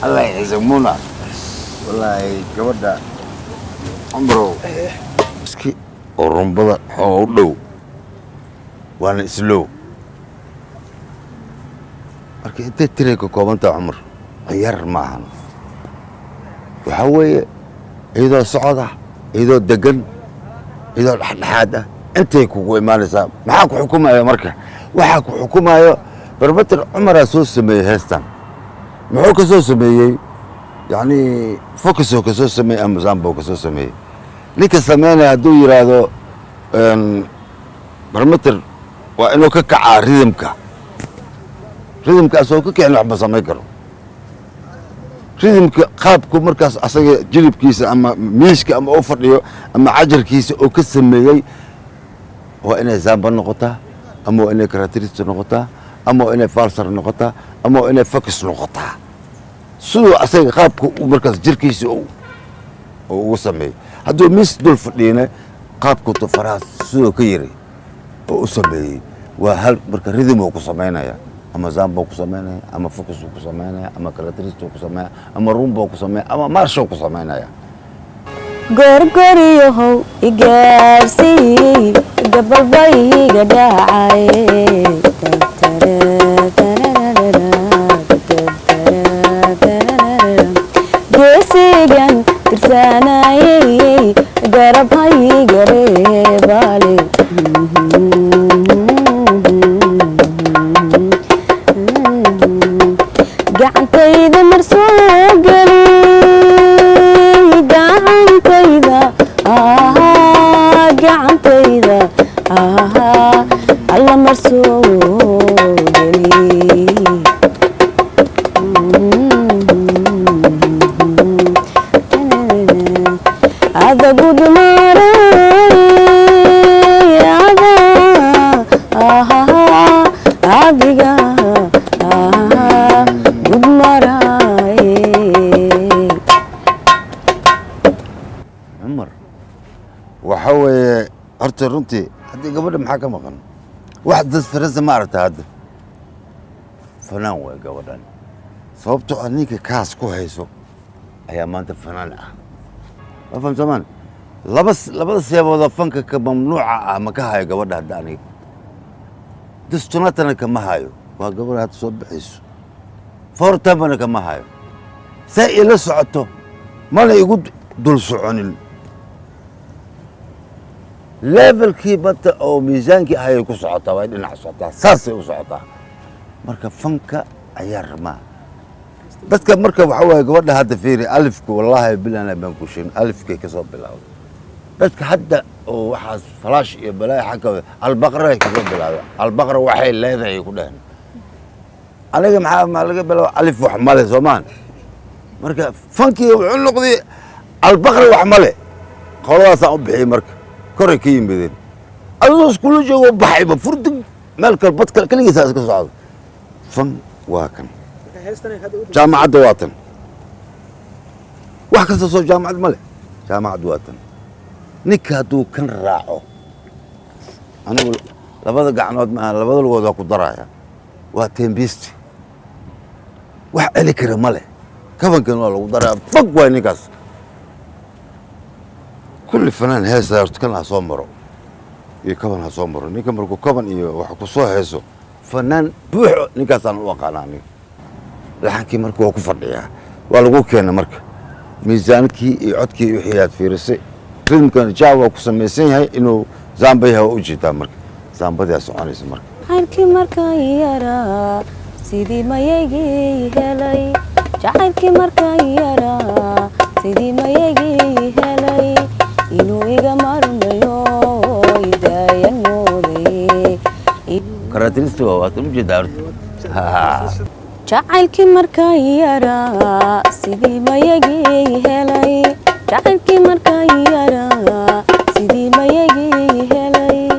Allah yacizak, Muna. Wallaahi gabadha Cumrow iski oo rumbada oo u dhow waana islow. Marka intay tiray ka koobantaha, Cumar, ciyaar ma ahan. Waxaa weeye iyadoo socod ah, iyadoo degan, iyadoo dhexdhexaad ah, intay kugu imaanaysaa. Maxaa ku xukumaya? Marka waxaa ku xukumayo barbater Cumaraa soo sameeyey heestan. Muxuu ka soo sameeyey? Yacni focusoo ka soo sameeyey ama zambo ka soo sameeyey. Ninka sameynaya hadduu yidhaahdo barmeter, waa inuu ka kacaa rhythmka. Rhythmkaasoo ka kicin wax ma samayn karo. Rhythmka qaabku markaas asaga jilibkiisa ama miiska ama u fadhiyo ama cajarkiisa oo ka sameeyey, waa inay zamba noqotaa ama waa inay characteristic noqotaa ama waa inay valser noqotaa ama waa inay focus noqotaa, siduu asaga qaabka uu markaas jirkiisa uu ugu sameeyey. Hadduu miis dul fadhiyana, qaabku faraha sidoo ka yiri oo u sameeyey waa hal. Marka rhythm uu ku samaynaya ama zamba ku samaynaya ama focus ku samaynaya ama characteristic ku samaynaya ama rumba ku samaynaya ama marshow ku samaynaya. Gorgoryahow, igaarsii gabalbayga dhacay. Geesigan tirsanayay, garab haygareebaale. Gacantayda marsoo geli, gacantayda, gacantayda alla marsoo geli. Ada gudmaray ada adiga gudmaray. Cumar, waxa weeye horta runtii haddii gabadha maxaa ka maqan? Wax dad faransa ma aragta hadda fanaan waay gabadhan. Sababtoo ah ninka kaas ku hayso ayaa maanta fanaan ah. Ma fahamsamaan? Labada siyaaboodoo fanka ka mamnuuca ah ma ka hayo gabadha hadda aniga. Distonatana kama hayo, waa gabadha hadda soo baxayso. Fortempana kama hayo. Say ila socoto mana igu dul soconin. Levelkii badda oo miisaankii ahayay ku socotaa, waa dhinac socotaa, saasay u socotaa. Marka fanka ayaa ramaa dadka. Marka waxaa waaye gabadha hadda fiiri alifku, wallaahi bilana baan ku sheegin, alifkay ka soo bilowday. Dadka hadda oo waxaas falaash iyo balaayo xagga Albaqra ka soo bilaabay. Albaqra waxay leedahay ku dheheen aniga maxaa laga bilaaba? Alif wax male soomaan. Marka fankii wuxuu noqday Albaqra wax male, qoladaasaan u bixiyey. Marka koray ka yimideen, adoo iskula joogo baxayba furdig meel kale, bad kale keligiisaa iska socdo. Fan waa kan, jaamacadda waa tan, wax kasta soo jaamacad ma leh, jaamacad waa tan. Ninka hadduu kan raaco, anigu labada gacnood maaha, labada lugood waa ku daraya. Waa tembisti, wax celi kara ma leh. Kabankan waa lagu daraya, fog waay ninkaas. Kulli fanaan heesa horta kan ha soo maro iyo kaban ha soo maro. Ninka markuu kaban iyo wax ku soo heeso, fanaan buuxo ninkaasaan u aqaana aniga. Laxankii marka waa ku fadhiyaa, waa lagu keena. Marka miisaankii iyo codkii wixii aad fiirisay, rhythmkan ja waa ku samaysan yahay inuu zamba yahay, waa u jeedaa. Marka zambadiyaa soconaysa marka. Jacaylkii markaan yaraa sidii mayaygii helay, jacaylkii markaan yaraa sidii mayaygii helay, inuu iga marmayo idaayan mooday. Karatirista waa waatan u jeedaa horta. Jacaylkii markaan yaraa sidii mayagii helay, jacaylkii markaan yaraa sidii mayagii helay,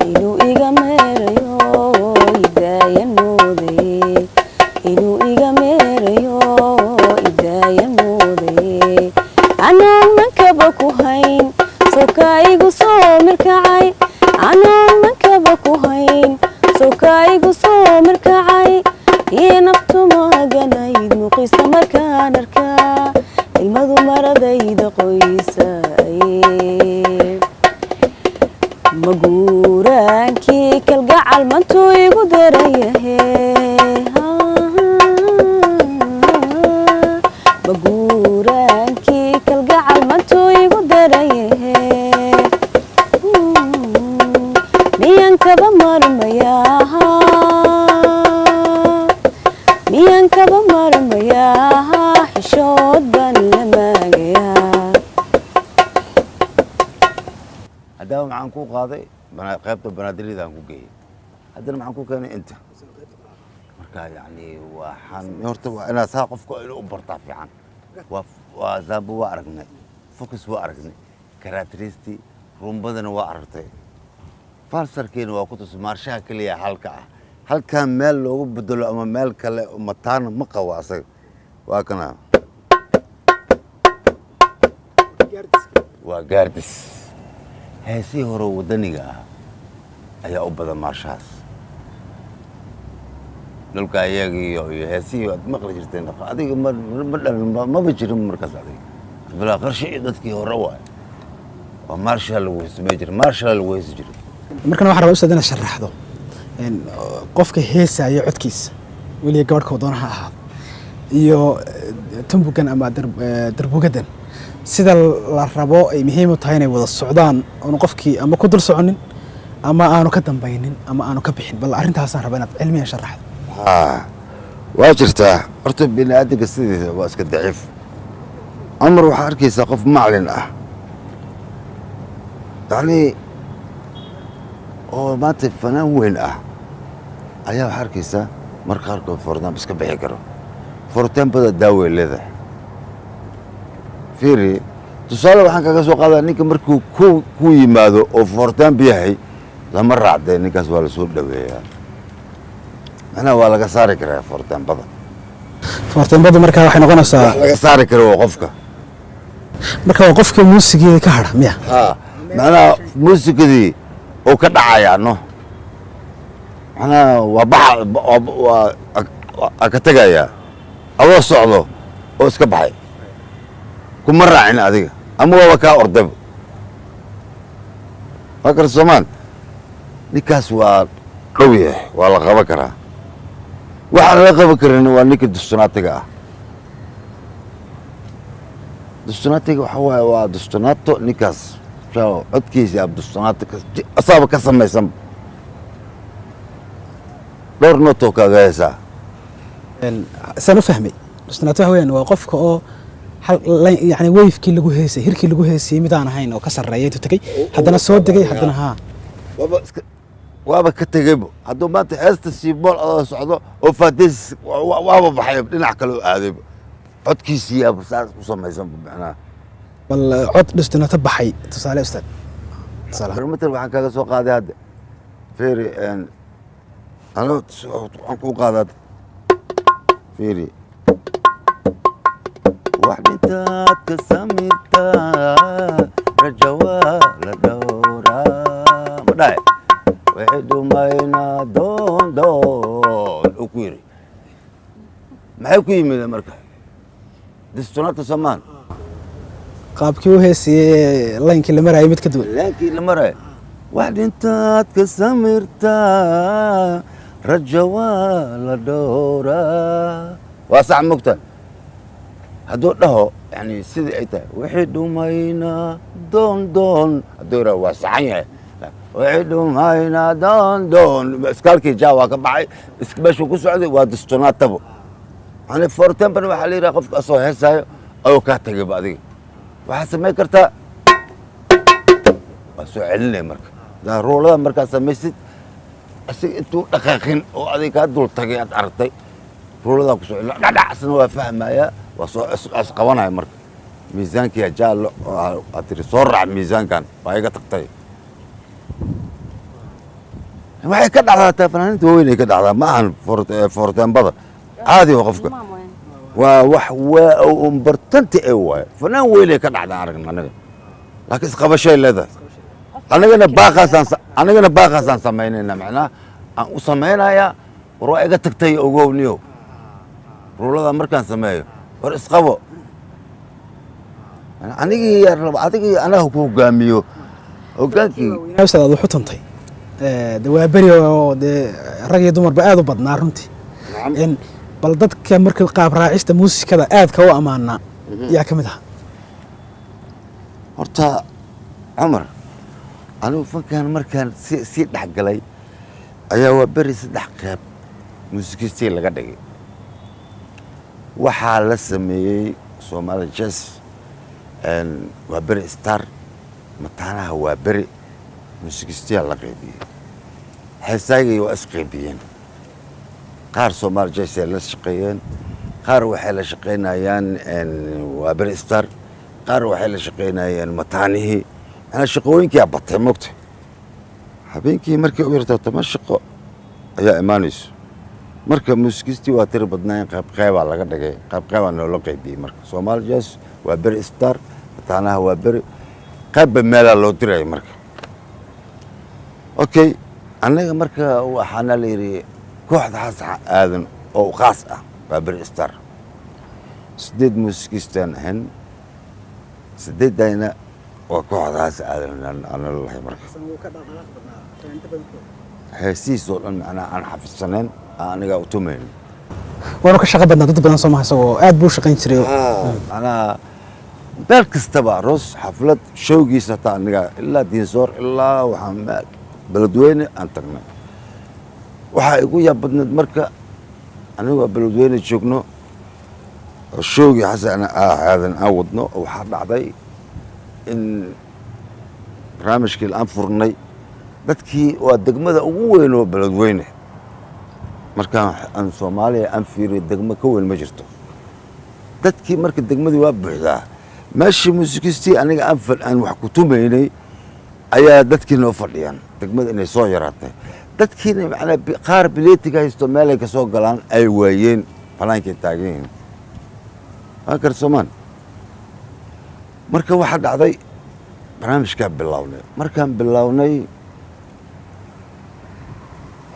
inuu iga meerayo idaayan mooday, inuu iga meerayo idaayan mooday. Anaan mankaba ku hayn sokaa igu soo mirkacay, anaan mankaba ku hayn sokaa igu soo mirkacay, iyo naftu maaganayd muqiisa markaan arkaa, ilmadu maradayda qoysa. Maguuraankii kalgacal mantuu igu darayahe, maguuraankii kalgacal mantuu igu darayahe, miyaan kaba marmayaa, miyaan kaba marmayaa, xishood baan la maagayaa. Haddaba maxaan ku qaaday? Qaybta banaadirida aan ku geeyey, haddana maxaan ku keenay inta. Marka yacni waxaan horta waa inaad saa qofka inuu u bartaa fiican. Waa zamba waa aragnay, focus waa aragnay, karateristi rumbadana waa aragtay, falsarkiina waa ku tus. Maarshaha keliya halka ah, halkan meel loogu bedelo ama meel kale mataana ma qabo asaga. Waa kana, waa gaardis. Heesihii hore waddaniga ah ayaa u badan maarshahaas dhulka iyaga iyo heesihii aad maqli jirteen. Adiga ma dhalin, maba jirin markaas adiga. Cabdullaahi Qarshe iyo dadkii hore waay, waa maarshaa lagu samey jiray, maarshaa lagu heesi jiray. Markana waxaan rabaa ustaad inaad sharaxdo qofka heesaya codkiisa, weliga gabadhka doona ha ahaado, iyo tumbugan ama darbugadan sida la rabo ay muhiim u tahay inay wada socdaan, oonu qofkii ama ku dul soconin ama aanu ka dambaynin ama aanu ka bixin. Bal arrintaasaan rabaa inaad cilmiyan sharaxdo. Haa, waa jirtaa. Horta bini aadamka sidiisa waa iska daciif. Amar waxaa arkaysaa qof maclin ah, yacni oo maanta fanaan weyn ah, ayaa waxaa arkaysaa mar qaarkood fortempo iska bixi karo. Fortempobada daaway leedahay. Fiiri, tusaale waxaan kaga soo qaadaa ninka markuu ku yimaado oo fortempo yahay, lama raacdee. Ninkaas waa lasoo dhaweeyaa, macnaha waa laga saari karaa fortempada. Fortempadu markaa waxay noqonaysaa wax laga saari karo waa qofka. Marka waa qofkii muusigeeda ka hadha miya? Ha, macnaha muusikadii oo ka dhacayaa, no, macnaha waa baxa, waa ka tegayaa. Adoo socdo oo iska baxay, kuma raacin adiga ama waaba kaa ordayba. Waa kar soomaan, ninkaas waa dhow yahay, waa la qaban karaa. Waxaan la qaban karin waa ninka dustunaatiga ah. Dustunaatiga waxa waaye, waa dustunaato ninkaas. Codkiisa ab dustunaati asaaba ka samaysan, dhowr nootoo kaaga heesaa. Saan u fahmay, dustunaato waxa weeyaan waa qofka oo hal yani wave-kii lagu heesay, hirkii lagu heesayey midaan ahayn oo ka sarreeya intuu tegey, haddana soo degay, haddana haa. Waaba iska, waaba ka tegeybo. Hadduu maanta heesta siibool adoo socdo oo faades, waaba baxay, dhinac kale oo aadayba, codkiisiiyaaba saas u samaysanba macnaha. Bal cod dustunaato baxay tusaale, ustaad, tusaale ahaan. Matal waxaan kaaga soo qaaday hadda, fiiri, ano waxaan kuu qaadaa, fiiri: wax dhintaad ka samirtaa, raja waa la dhowraa, ma dhahay? Waxay dhumaynaa doon doon uu ku yidhi, maxay ku yimid marka? Distonata somaan. Qaabkii u heesayey, line-kii la maraayay mid ka duwan. Line-kii la marayo: wax dhintaad ka samirtaa, raja waa la dhowraa. Waa sax mogta. Hadduu dhaho yani sidii ay tahay, wixii dhumaynaa doon doon, hadduu yidhaho waa saxan yahay. Wixii dhumaynaa doon doon, iskaalkii jaa waa ka baxay, meeshuu ku socday waa distonaatabo. Yani fortempan waxaa la yidhaha qofka asoo heesaayo ayuu kaa tagayba. Adiga waxaad samayn kartaa, waa soo celinaya. Marka roolada markaad samaysid, asiga intuu dhaqaaqin oo adiga kaa dul tagay aad aragtay, ruuladaa kusoo celina, dhadhacsna waa fahmaya, waa soo isqabanaya. Marka miisaankiya jaallo aad tiri soo raac, miisaankan waa iga tagtay. Waxay ka dhacdaa taa fanaaniinta waaweyn ay ka dhacdaa, ma ahan forteembada caadi waa. Qofka waa wax waa importante ee waaye, fanaan weynay ka dhacdaa aragna anaga, laakiin isqabashay leedahay. Anagana baaqaasaan samaynayna, macnaha aan u samaynayaa: war waa iga tagtay, ogowniyo. Ruulada markaan sameeyo, war isqabo anigii yaa raba, adigii anaga ku hogaamiyo hogaankii. Ustaad, aad waxu tuntay de waa beri oo dee rag iyo dumarba aad u badnaa runtii. Bal dadka marka qaab raacista muusikada aadka u ammaanaa yaa ka mid aha? Horta Cumar, anigu fankan markaan si sii dhex galay ayaa waa beri saddex qeyb muusikistii laga dhigay. Waxaa la sameeyey Soomaali Jazz, waa beri star, mataanaha waa beri muusikistiyaa la qaybiyey. Heesaagii waa isqaybiyeen. Qaar Soomaali Jazz ay la shaqeeyeen, qaar waxay la shaqaynayaan waa beri star, qaar waxay la shaqaynayeen mataanihii. Macnaa shaqooyinkiyaa batay mogta. Habeenkii markay u yartaa 10 shaqo ayaa imaanayso. Marka muusikistii waa tiri badnaayeen, qayb qaybaa laga dhigay, qayb qaybaa noola qaybiyey. Marka Soomaali Jazz, waa beri star, mataanaha waa beri, qaybba meelaa loo diraya. Marka okay, annaga marka waxaana la yidhi kooxda Xasan Aadan oo khaas ah waa beri star. Sideed muusikistaan ahayn, sideeddayna waa kooxda Xasan Aadan ana lalahay. Marka heesihiis oo dhan macnaha aan xafidsaneen, aan anigaa u tumayn. Waanu ka shaqo badnaa dad badan soo maha, isagoo aad buu u shaqayn jiray. Macnaha meel kastaba, aroos, xaflad, showgiisa hataa aniga ilaa Diinsoor ilaa waxaan meel Beledweyne aan tagnay. Waxaa igu yaab badneed marka anigoo Beledweyne joogno oo showgii Xasan Aadan aan wadno, waxaa dhacday in barnaamijkii aan furnay dadkii waa degmada ugu weyn oo Beledweyne. Markaan aan Soomaaliya aan fiiriyo, degmo ka weyn ma jirto. Dadkii marka degmadii waa buuxdaa. Meeshii muusikistii aniga aan aan wax ku tumaynay ayaa dadkii noo fadhiyaan, degmada inay soo yaraatay, dadkiina macnaa qaar bileetiga haysto meelay ka soo galaan ay waayeen, banaankay taagan yihiin. Waa karsoomaan. Marka waxaa dhacday barnaamijkaa bilownay. Markaan bilownay,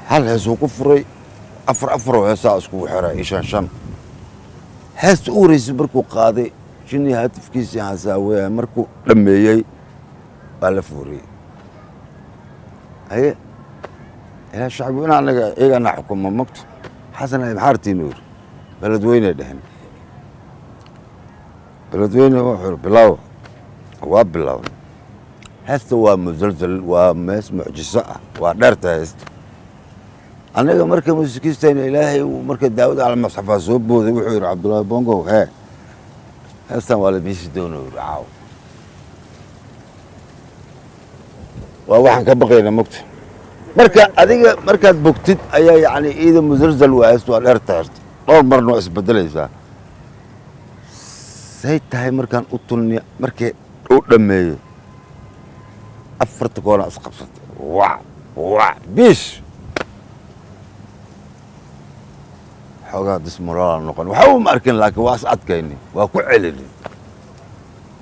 hal hees uu ku furay, afar afar oo heesaa iskugu xiray iyo shan shan. Heesta u horeysay markuu qaaday, Jinni Haatifkiisii Hasaaweya, markuu dhammeeyey waa la fooriyey. Haye, ilaa shacbi in anaga iyagana xukuma mogto. Xasan ay maxaartiinu yiri, Beledweyne dhehen. Beledweyne wuxuu yiri bilaaw. Waa bilaawna heesta. Waa musalsal, waa mees mucjiso ah, waa dheerta heesta. Anaga marka muusikiistayna Ilaahay uu marka Daawud Almasxafaa soo booday, wuxuu yidhi, "Cabdullaahi Bongow, hee, heestan waa la biisi doona." Yidhi, "Caaw waa waxaan ka baqayna mogta." Marka adiga markaad bogtid ayaa yacni iida musalsal waa heesta, waa dheerta heesta, dhowr marna waa isbedelaysaa. Say tahay markaan u tulniya, markii uu dhammeeyey, afarta koona isqabsatay, wac wac biish, xoogaa dismoraal noqon, waxa uma arkin, laakiin waa is adkayni, waa ku celini.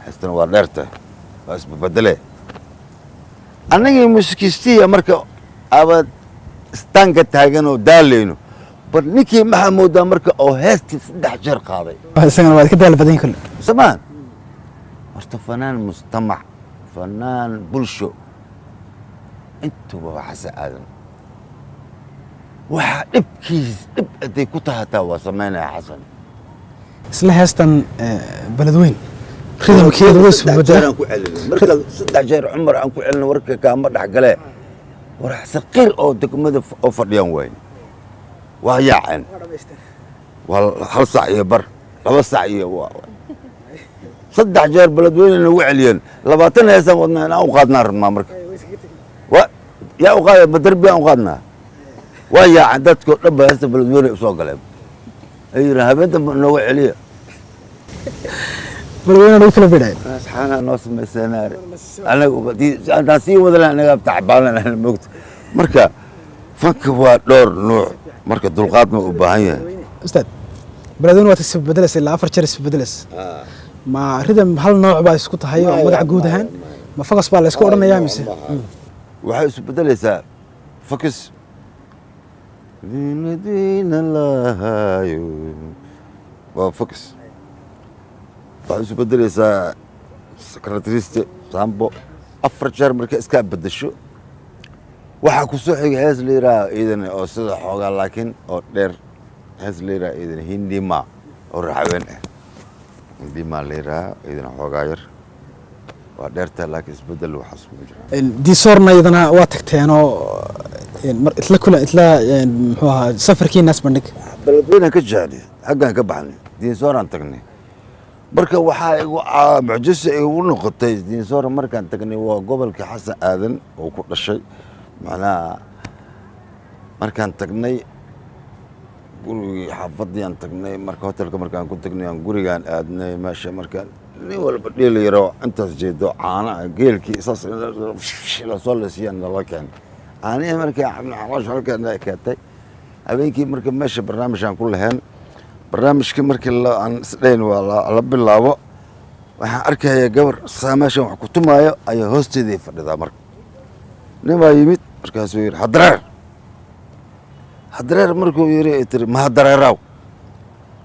Heestana waa dheertahay, waa isbabedele. Annagii muusikiistiya marka aba istaanka taagan oo daalayno, bar ninkii maxaa moodaa marka oo heestii 3 jeer qaaday. Isagana waa ka daal badan yahay kole. Samaan horta fanaan mujtamac, fanaan bulsho, intuba waa Xasan Aadan. Waxaa dhibkiis dhib hadday ku tahay hataa waa samaynaya Xasan. Isla heestan Beledweyn rhythmkeedu way Saddex jeer isbedela. aan ku celinay marka, 3 jeer Cumar aan ku celinay. Warka kaama dhex galee, war saqiir oo degmada oo fadhiyaan wayn waa yaaceen. Waa hal saac iyo bar, 2 saac iyo 3 jeer Beledweyne nagu celiyeen. 20 heesaan wadnaa, inaan u qaadnaa rabnaa. Marka wa yaa u qaada? Ma derbi aan u qaadnaa? Waa yaaceen dadkoo dhan ba, heesta Beledweyne usoo galeen. Ay yidhahan, "Habeen dambe nooga celiya." Beledweyne lagu filan bay dhaheen. Asxaanaa noo samaysanaa anaga haddaan sii wada lahayn, anaga tacbaanan moogta. Marka fanka waa dhowr nuuc, marka dulqaadna u baahan yahay. Ustaad, Beledweyne waad isbedelaysa, ilaa 4 jeer isbedelaysa. Ma rhythm hal nooc baa isku tahay oo magac guud ahaan ma fagas baa la isku odhanayaa mise? Waxay isu bedelaysaa fakis diina lahayo, waa fakis. Waxay isu bedelaysaa secretariste sambo. 4 jeer marka iskaa bedesho, waxaa ku soo xiga hees la yidhaha iidan oo sida xoogaa laakiin oo dheer, hees la yidhaha iidan Hindima oo raxween ah. Hindima la yidhaha iidan, xoogaa yar waa dheertaa, laakiin isbedel waxaas kuma jira. Diisoorna iyadana waa tagteenoo isla kula isla muxuu ahaa safarkiinaas bandhig? Beledweynan ka jecli, xaggaan ka baxnay, Diinsooraan tagnay. Marka waxaa igu mucjiso igu noqotay Diinsoor markaan tagnay, waa gobolka Xasan Aadan oo ku dhashay. Macnaha markaan tagnay gurigii, xaafadii aan tagnay, marka hotelka markaan ku tagnay, aan gurigaan aadnay meesha. Markaan nin walba dheel yaro intaas jeedo caana geelkii saas lasoo lasiiyaan nala keenay caanihii. Markii caloosha halkaan keentay habeenkii, marka meesha barnaamij aan ku lahayn, barnaamijkii markii aan isdhayn waa la bilaabo, waxaan arkayaa gabar saa meeshan wax ku tumaayo ayaa hoosteedii fadhidaa. Marka nin baa yimid, markaasuu yidhi, "Hadareer, hadareer." Markuu yidhi, ay tiri, "Ma hadareeraw?"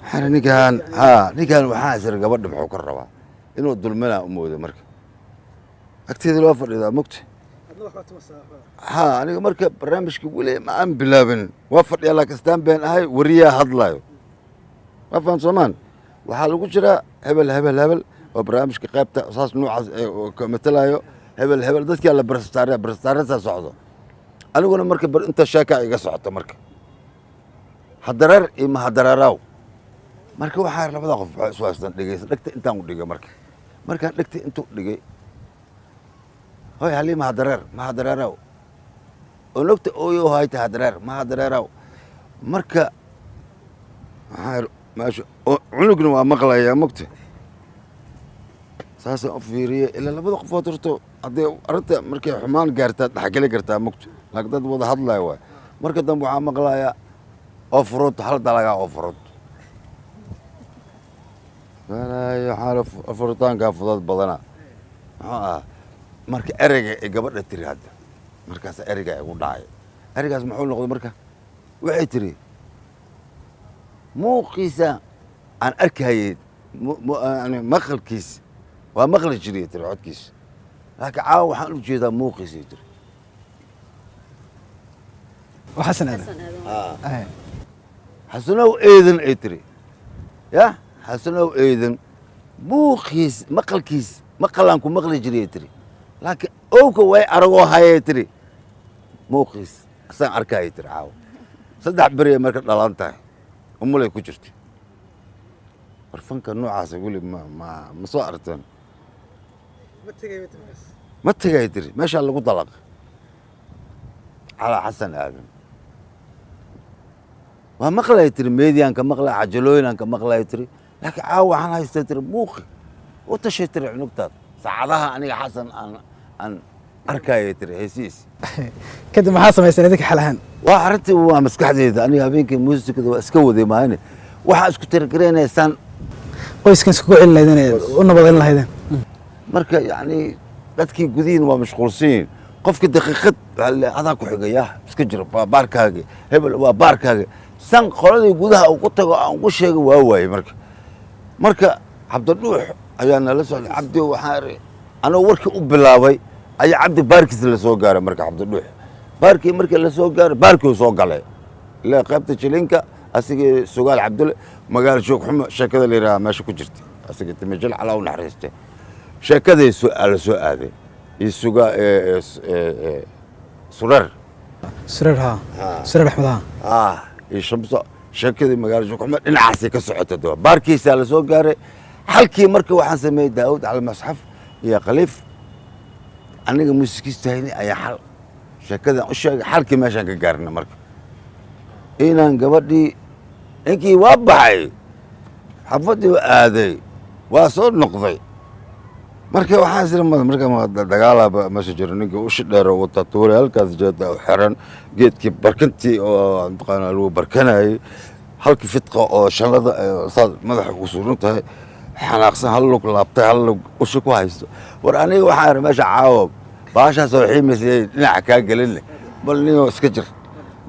Waxaan idhi, "Ninkaan haa, ninkaan." Waxaan isiri, gabadha muxuu ka rabaa? Inuu dulminaa u mooday. Marka agteeda loo fadhidaa mugta ha. Aniga marka barnaamijka weli ma aan bilaabin, waa fadhiyaa, laakiin istaan been ahay, wariyaa hadlayo, ma fahan soomaan. Waxaa lagu jiraa hebel hebel hebel oo barnaamijka qaybta saas noocaas ee oo ka matalayo hebel hebel, dadkaa la barstaare barstaaresa socdo. Aniguna marka inta sheeka iga socoto, marka hadareer iyo mahadareeraw. Marka waxaa labada qof waxay isu haystaan dhegeysa. Dhegta intaan u dhigay, marka markaan dhegta intuu dhigay, "Hoy halii, mahadareer, mahadareeraw," oo nogta ooyo hayta, "Hadareer, mahadareeraw." Marka maxaa meesha oo cunugna waa maqlayaa mogta, saasaan u fiiriyey. Ilaa labada qofood horto haddii arrinta markay xumaan gaartaa dhexgeli kartaa mogta, laakiin dad wada hadlaya waay. Marka dambe waxaa maqlayaa oo furud hal dalagaa oo furud. Walaayo, waxaa furitaankaa fudud badana muxuu ahaa? Marka ereyga ay gabadha tiri hadda, markaas ereyga igu dhacay. Ereygaas muxuu noqday? Marka waxay tiri muuqiisa Aan arkayay yani maqalkiis, waa maqli jiray, tiri, codkiis, laakiin caawa waxaan u jeedaa muuqiisay, tiri. Waa Xasan Aadan. Xasanow eedan, ay tiri, ya Xasanow eedan, muuqiis, maqalkiis, maqalaan ku maqli jiray, ay tiri, laakiin owka way aragoo hayay, tiri, muuqiis asaan arkayay, tiri. Caawa 3 beriya marka dhalan tahay umulay ku jirtay. War fanka noocaasa weli ma soo aragteen? Ma tegay, tiri, meeshaa lagu dalaq calaa Xasan Aadan. Waa maqlay, tiri, meediyaanka maqlay, cajalooyinanka maqlay, tiri, laakiin caawa waxaan haystay, tiri, muuqi. U tashay, tiri, cunugtaad saacadaha aniga Xasan aan arkayay, tiri, heesiis. Kadib maxaa samayseen idinka xal ahaan? Waa arrintii, waa maskaxdeyda. Aniga habeenkii muusikada waa iska waday maahane, waxaa isku tiragaraynaysan qoyskan iskugu celin lahaydeen ee u nabadayn lahaydeen. Marka yacni dadkii gudihiin waa mashquulsan yihiin. Qofka daqiiqad waxaa la adaa ku xigaya iska jiro, waa baarkaagi hebel, waa baarkaagi san. Qoladii gudaha uu ku tago aan ugu sheegay waa waayey. Marka Cabdidhuux ayaa nala socday. Cabdi waxaan iri, anoo warkii u bilaabay ayaa Cabdi baarkiisa la soo gaaray. Marka Cabdidhuux baarkii markii la soo gaaray, baarkii soo galay ilaa qaybta jilinka, asigii Sugaal Cabdulle, magaalo joog xumo sheekada la yidhaha meesha ku jirta, asigii Timajil calaa u naxariistay, sheekaday la soo aaday iyo suga Sureer. Sureer, haa, Sureer Axmed, haa. Ah, iyo Shamso, sheekadii magaalo joog xumo dhinacaasay ka socota. Daba baarkiisaa la soo gaaray xalkii. Marka waxaan sameeyey Daawud cali Masxaf iyo Khaliif, aniga muusikiistahayni, ayaa xal sheekadan u sheegay. Xalkii meeshaan ka gaarna marka inaan gabadhii, ninkii waa baxay, xafaddii aaday, waa soo noqday. Marka waxaan isiri marka dagaalaba meesha jiro, ninkii ushi dheer oo wata, tuure halkaas jeeda u xiran, geedkii barkintii oo mataqaanaa lagu barkanayay, halkii fidqa oo shanlada saas madaxa ku suran tahay, xanaaqsan, hal lug laabtay, hal lug ushi ku haysto. War aniga waxaan iri, meesha caawa baashaasoo xiimaysay dhinaca kaa gelinle, bal ninoo iska jir.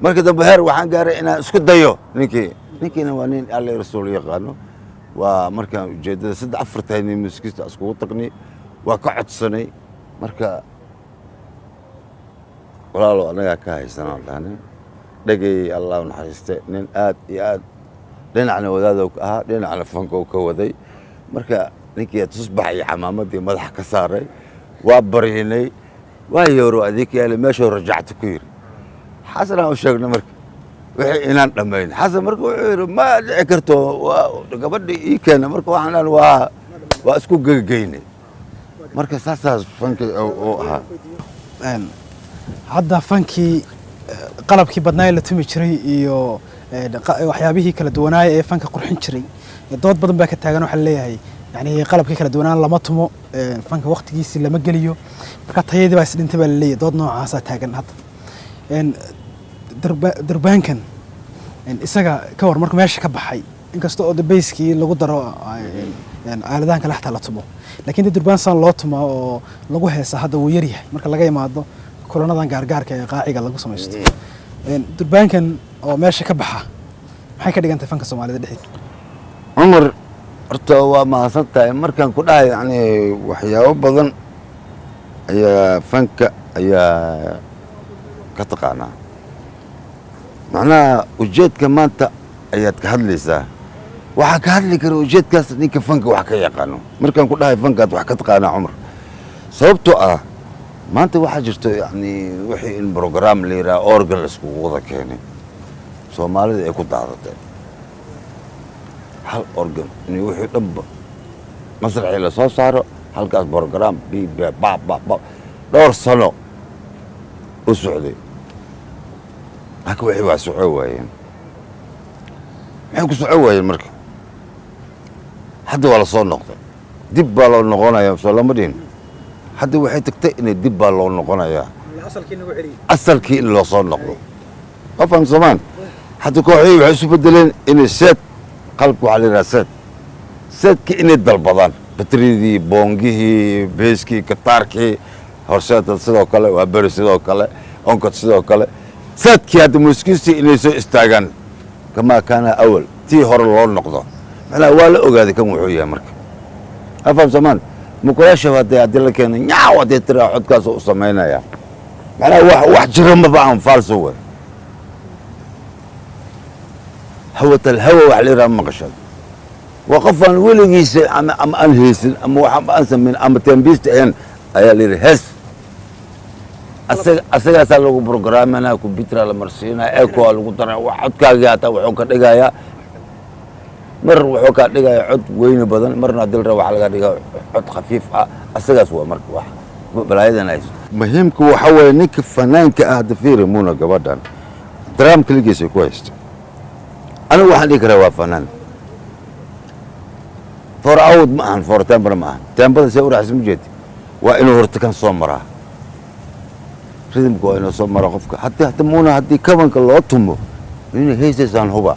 Marka dambe heer waxaan gaaray inaan isku dayo ninkii. Ninkiina waa nin Alle Rasuul yaqaano. Waa markaan ujeeddada saddex afar tahay nin muusikiista iskugu tagnay, waa ka codsanay. Marka walaalow, annagaa ka haysanaan dhahnay. Dhegay Allah u naxariiste, nin aad iyo aad dhinacna wadaadow ka ahaa, dhinacna fankow ka waday. Marka ninkii tusbax iyo xamaamadii madaxa ka saaray, waa baryanay, waa yooro adeeg yaale meeshuu rajacta ku yiri. Xasanaan u sheegnay marka wixii inaan dhammayn. Xasan marka wuxuu yidhi, ma dhici karto, waa gabadha ii keena. Marka waxaan dhahan waa isku gegeynay. Marka saasaas fanki uu ahaa. Hadda fankii qalabkii badnaa ee la tumi jiray iyo waxyaabihii kala duwanaaya ee fanka qurxin jiray, dood badan baa ka taagan. Waxaa leeyahay yani qalabkii kala duwanaan lama tumo, fanka waqtigiisii lama geliyo, marka tayadii baa isdhintay baa laleeyahay. Dood noocaasaa taagan hadda. Durbaankan isaga ka war markuu meesha ka baxay, inkasta oo de bayskii lagu daro aaladahan kale xataa la tumo, laakiin de durbaan saan loo tumo oo lagu heesa hadda wuu yaryahay, marka laga imaado kulanadan gaargaarka ee qaaciga lagu samaysto. Durbaankan oo meesha ka baxa maxay ka dhigan tahay fanka Soomaalida dhexdiisa? Cumar, horta waa mahadsan tahay. Markaan ku dhahay yani waxyaabo badan ayaa fanka ayaa ka taqaanaa, macnaha ujeedka maanta ayaad ka hadlaysaa. Waxaa ka hadli kara ujeedkaas ninka fanka wax ka yaqaano. Markaan ku dhahay fankaad wax ka taqaanaa, Cumar, sababtoo ah maanta waxaa jirto yani wixii in program la yidhaha organ la iskugu wada keenay, Soomaalida ay ku daadatay hal organ in wixii dhanba masraxii la soo saaro, halkaas program b b ba ba ba dhowr sano u socday. Laakiin wixii waa soco waayeen. Maxay ku soco waayeen? Marka hadda waa la soo noqday, dib baa loo noqonayaa, soo lama dhihin. Hadda waxay tagtay inay dib baa loo noqonayaa, asalkii in loo soo noqdo. Waa fahamsamaan? Hadda kooxihii waxay isu bedeleen inay seed, qalabka waxaa la yidhaha seed, seedkii inay dalbadaan, batridii, boongihii, beeskii, gitaarkii, horseeda sidoo kale, waa beri sidoo kale, onkod sidoo kale, seedkii. Hadda muusikiistii inay soo istaagaan kamaa kaana awal, tii hore loo noqdo. Macnaha waa la ogaaday kan wuxuu yahay. Marka afam somaan mukulaasha haddii la keeno nyaaw, haddii tiraa codkaasoo u samaynaya, macnaha wax jira maba aan faalso way hawat alhawa wax la yidhaha maqashaad. Waa qof aan weligiisa ama aan haysin ama wax aan samayn ama tembiista ahayn ayaa la yidhi hees. Asagaasaa lagu programinaya, computeraa la marsiinaya, ecoa lagu daraya, wax codkaagii hataa wuxuu ka dhigayaa, mar wuxuu kaa dhigayaa cod weyni badan, marna haddii la rabo waxaa laga dhigaa cod khafiif ah. Asagaas waa marka wax balaayadan haysto. Muhiimka waxa weeye ninka fanaanka ah hadda fiiri Muuna, gabadhan drum keligiis ay ku haysto. Anigu waxaan dhihi karaa waa fanaan four out ma ahan, four tembana ma ahan. Tembada see u raacsan ma jeedi, waa inuu horta kan soo maraa, rhythmka waa inuu soo maraa qofka. Haddii hata Muuna haddii kabanka loo tumo inay haysaysaan huba.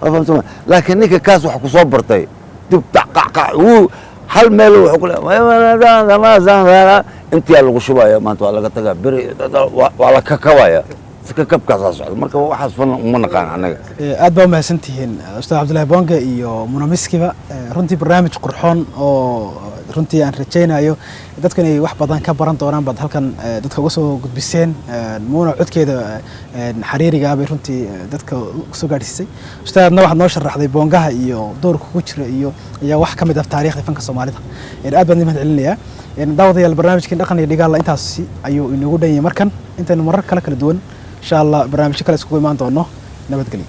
Waa fahamsan, laakiin ninka kaas wax ku soo bartay dib tac qac qac wuu hal meel wuxuu ku leeyahay intiyaa lagu shubaya, maanta waa laga tagaa, beri waa la kakabaya, si kakabkaasaa socda. Marka waxaas fan uma naqaan annaga. Aad baa umahadsan tihiin Ustaad Cabdullaahi Bonge iyo Munamiskiba. Runtii barnaamij qurxoon oo runtii aan rajaynayo dadku inay wax badan ka baran doonaan baad halkan dadka uga soo gudbiseen. Muuna codkeeda xariiriga bay runtii dadka usoo gaadhsiisay. Ustaadna waxaad noo sharaxday boongaha iyo doorka ku jira iyo wax ka mid ah taariikhda fanka Soomaalida. Aad baan idin mahad celinayaa. Daawadayaal, barnaamijkii dhaqan iyo dhigaalla intaasi ayuu inoogu dhan yahay. Markan intaynu marar kale kala duwan insha Allah barnaamijyo kale iskugu imaan doono, nabadgelyo.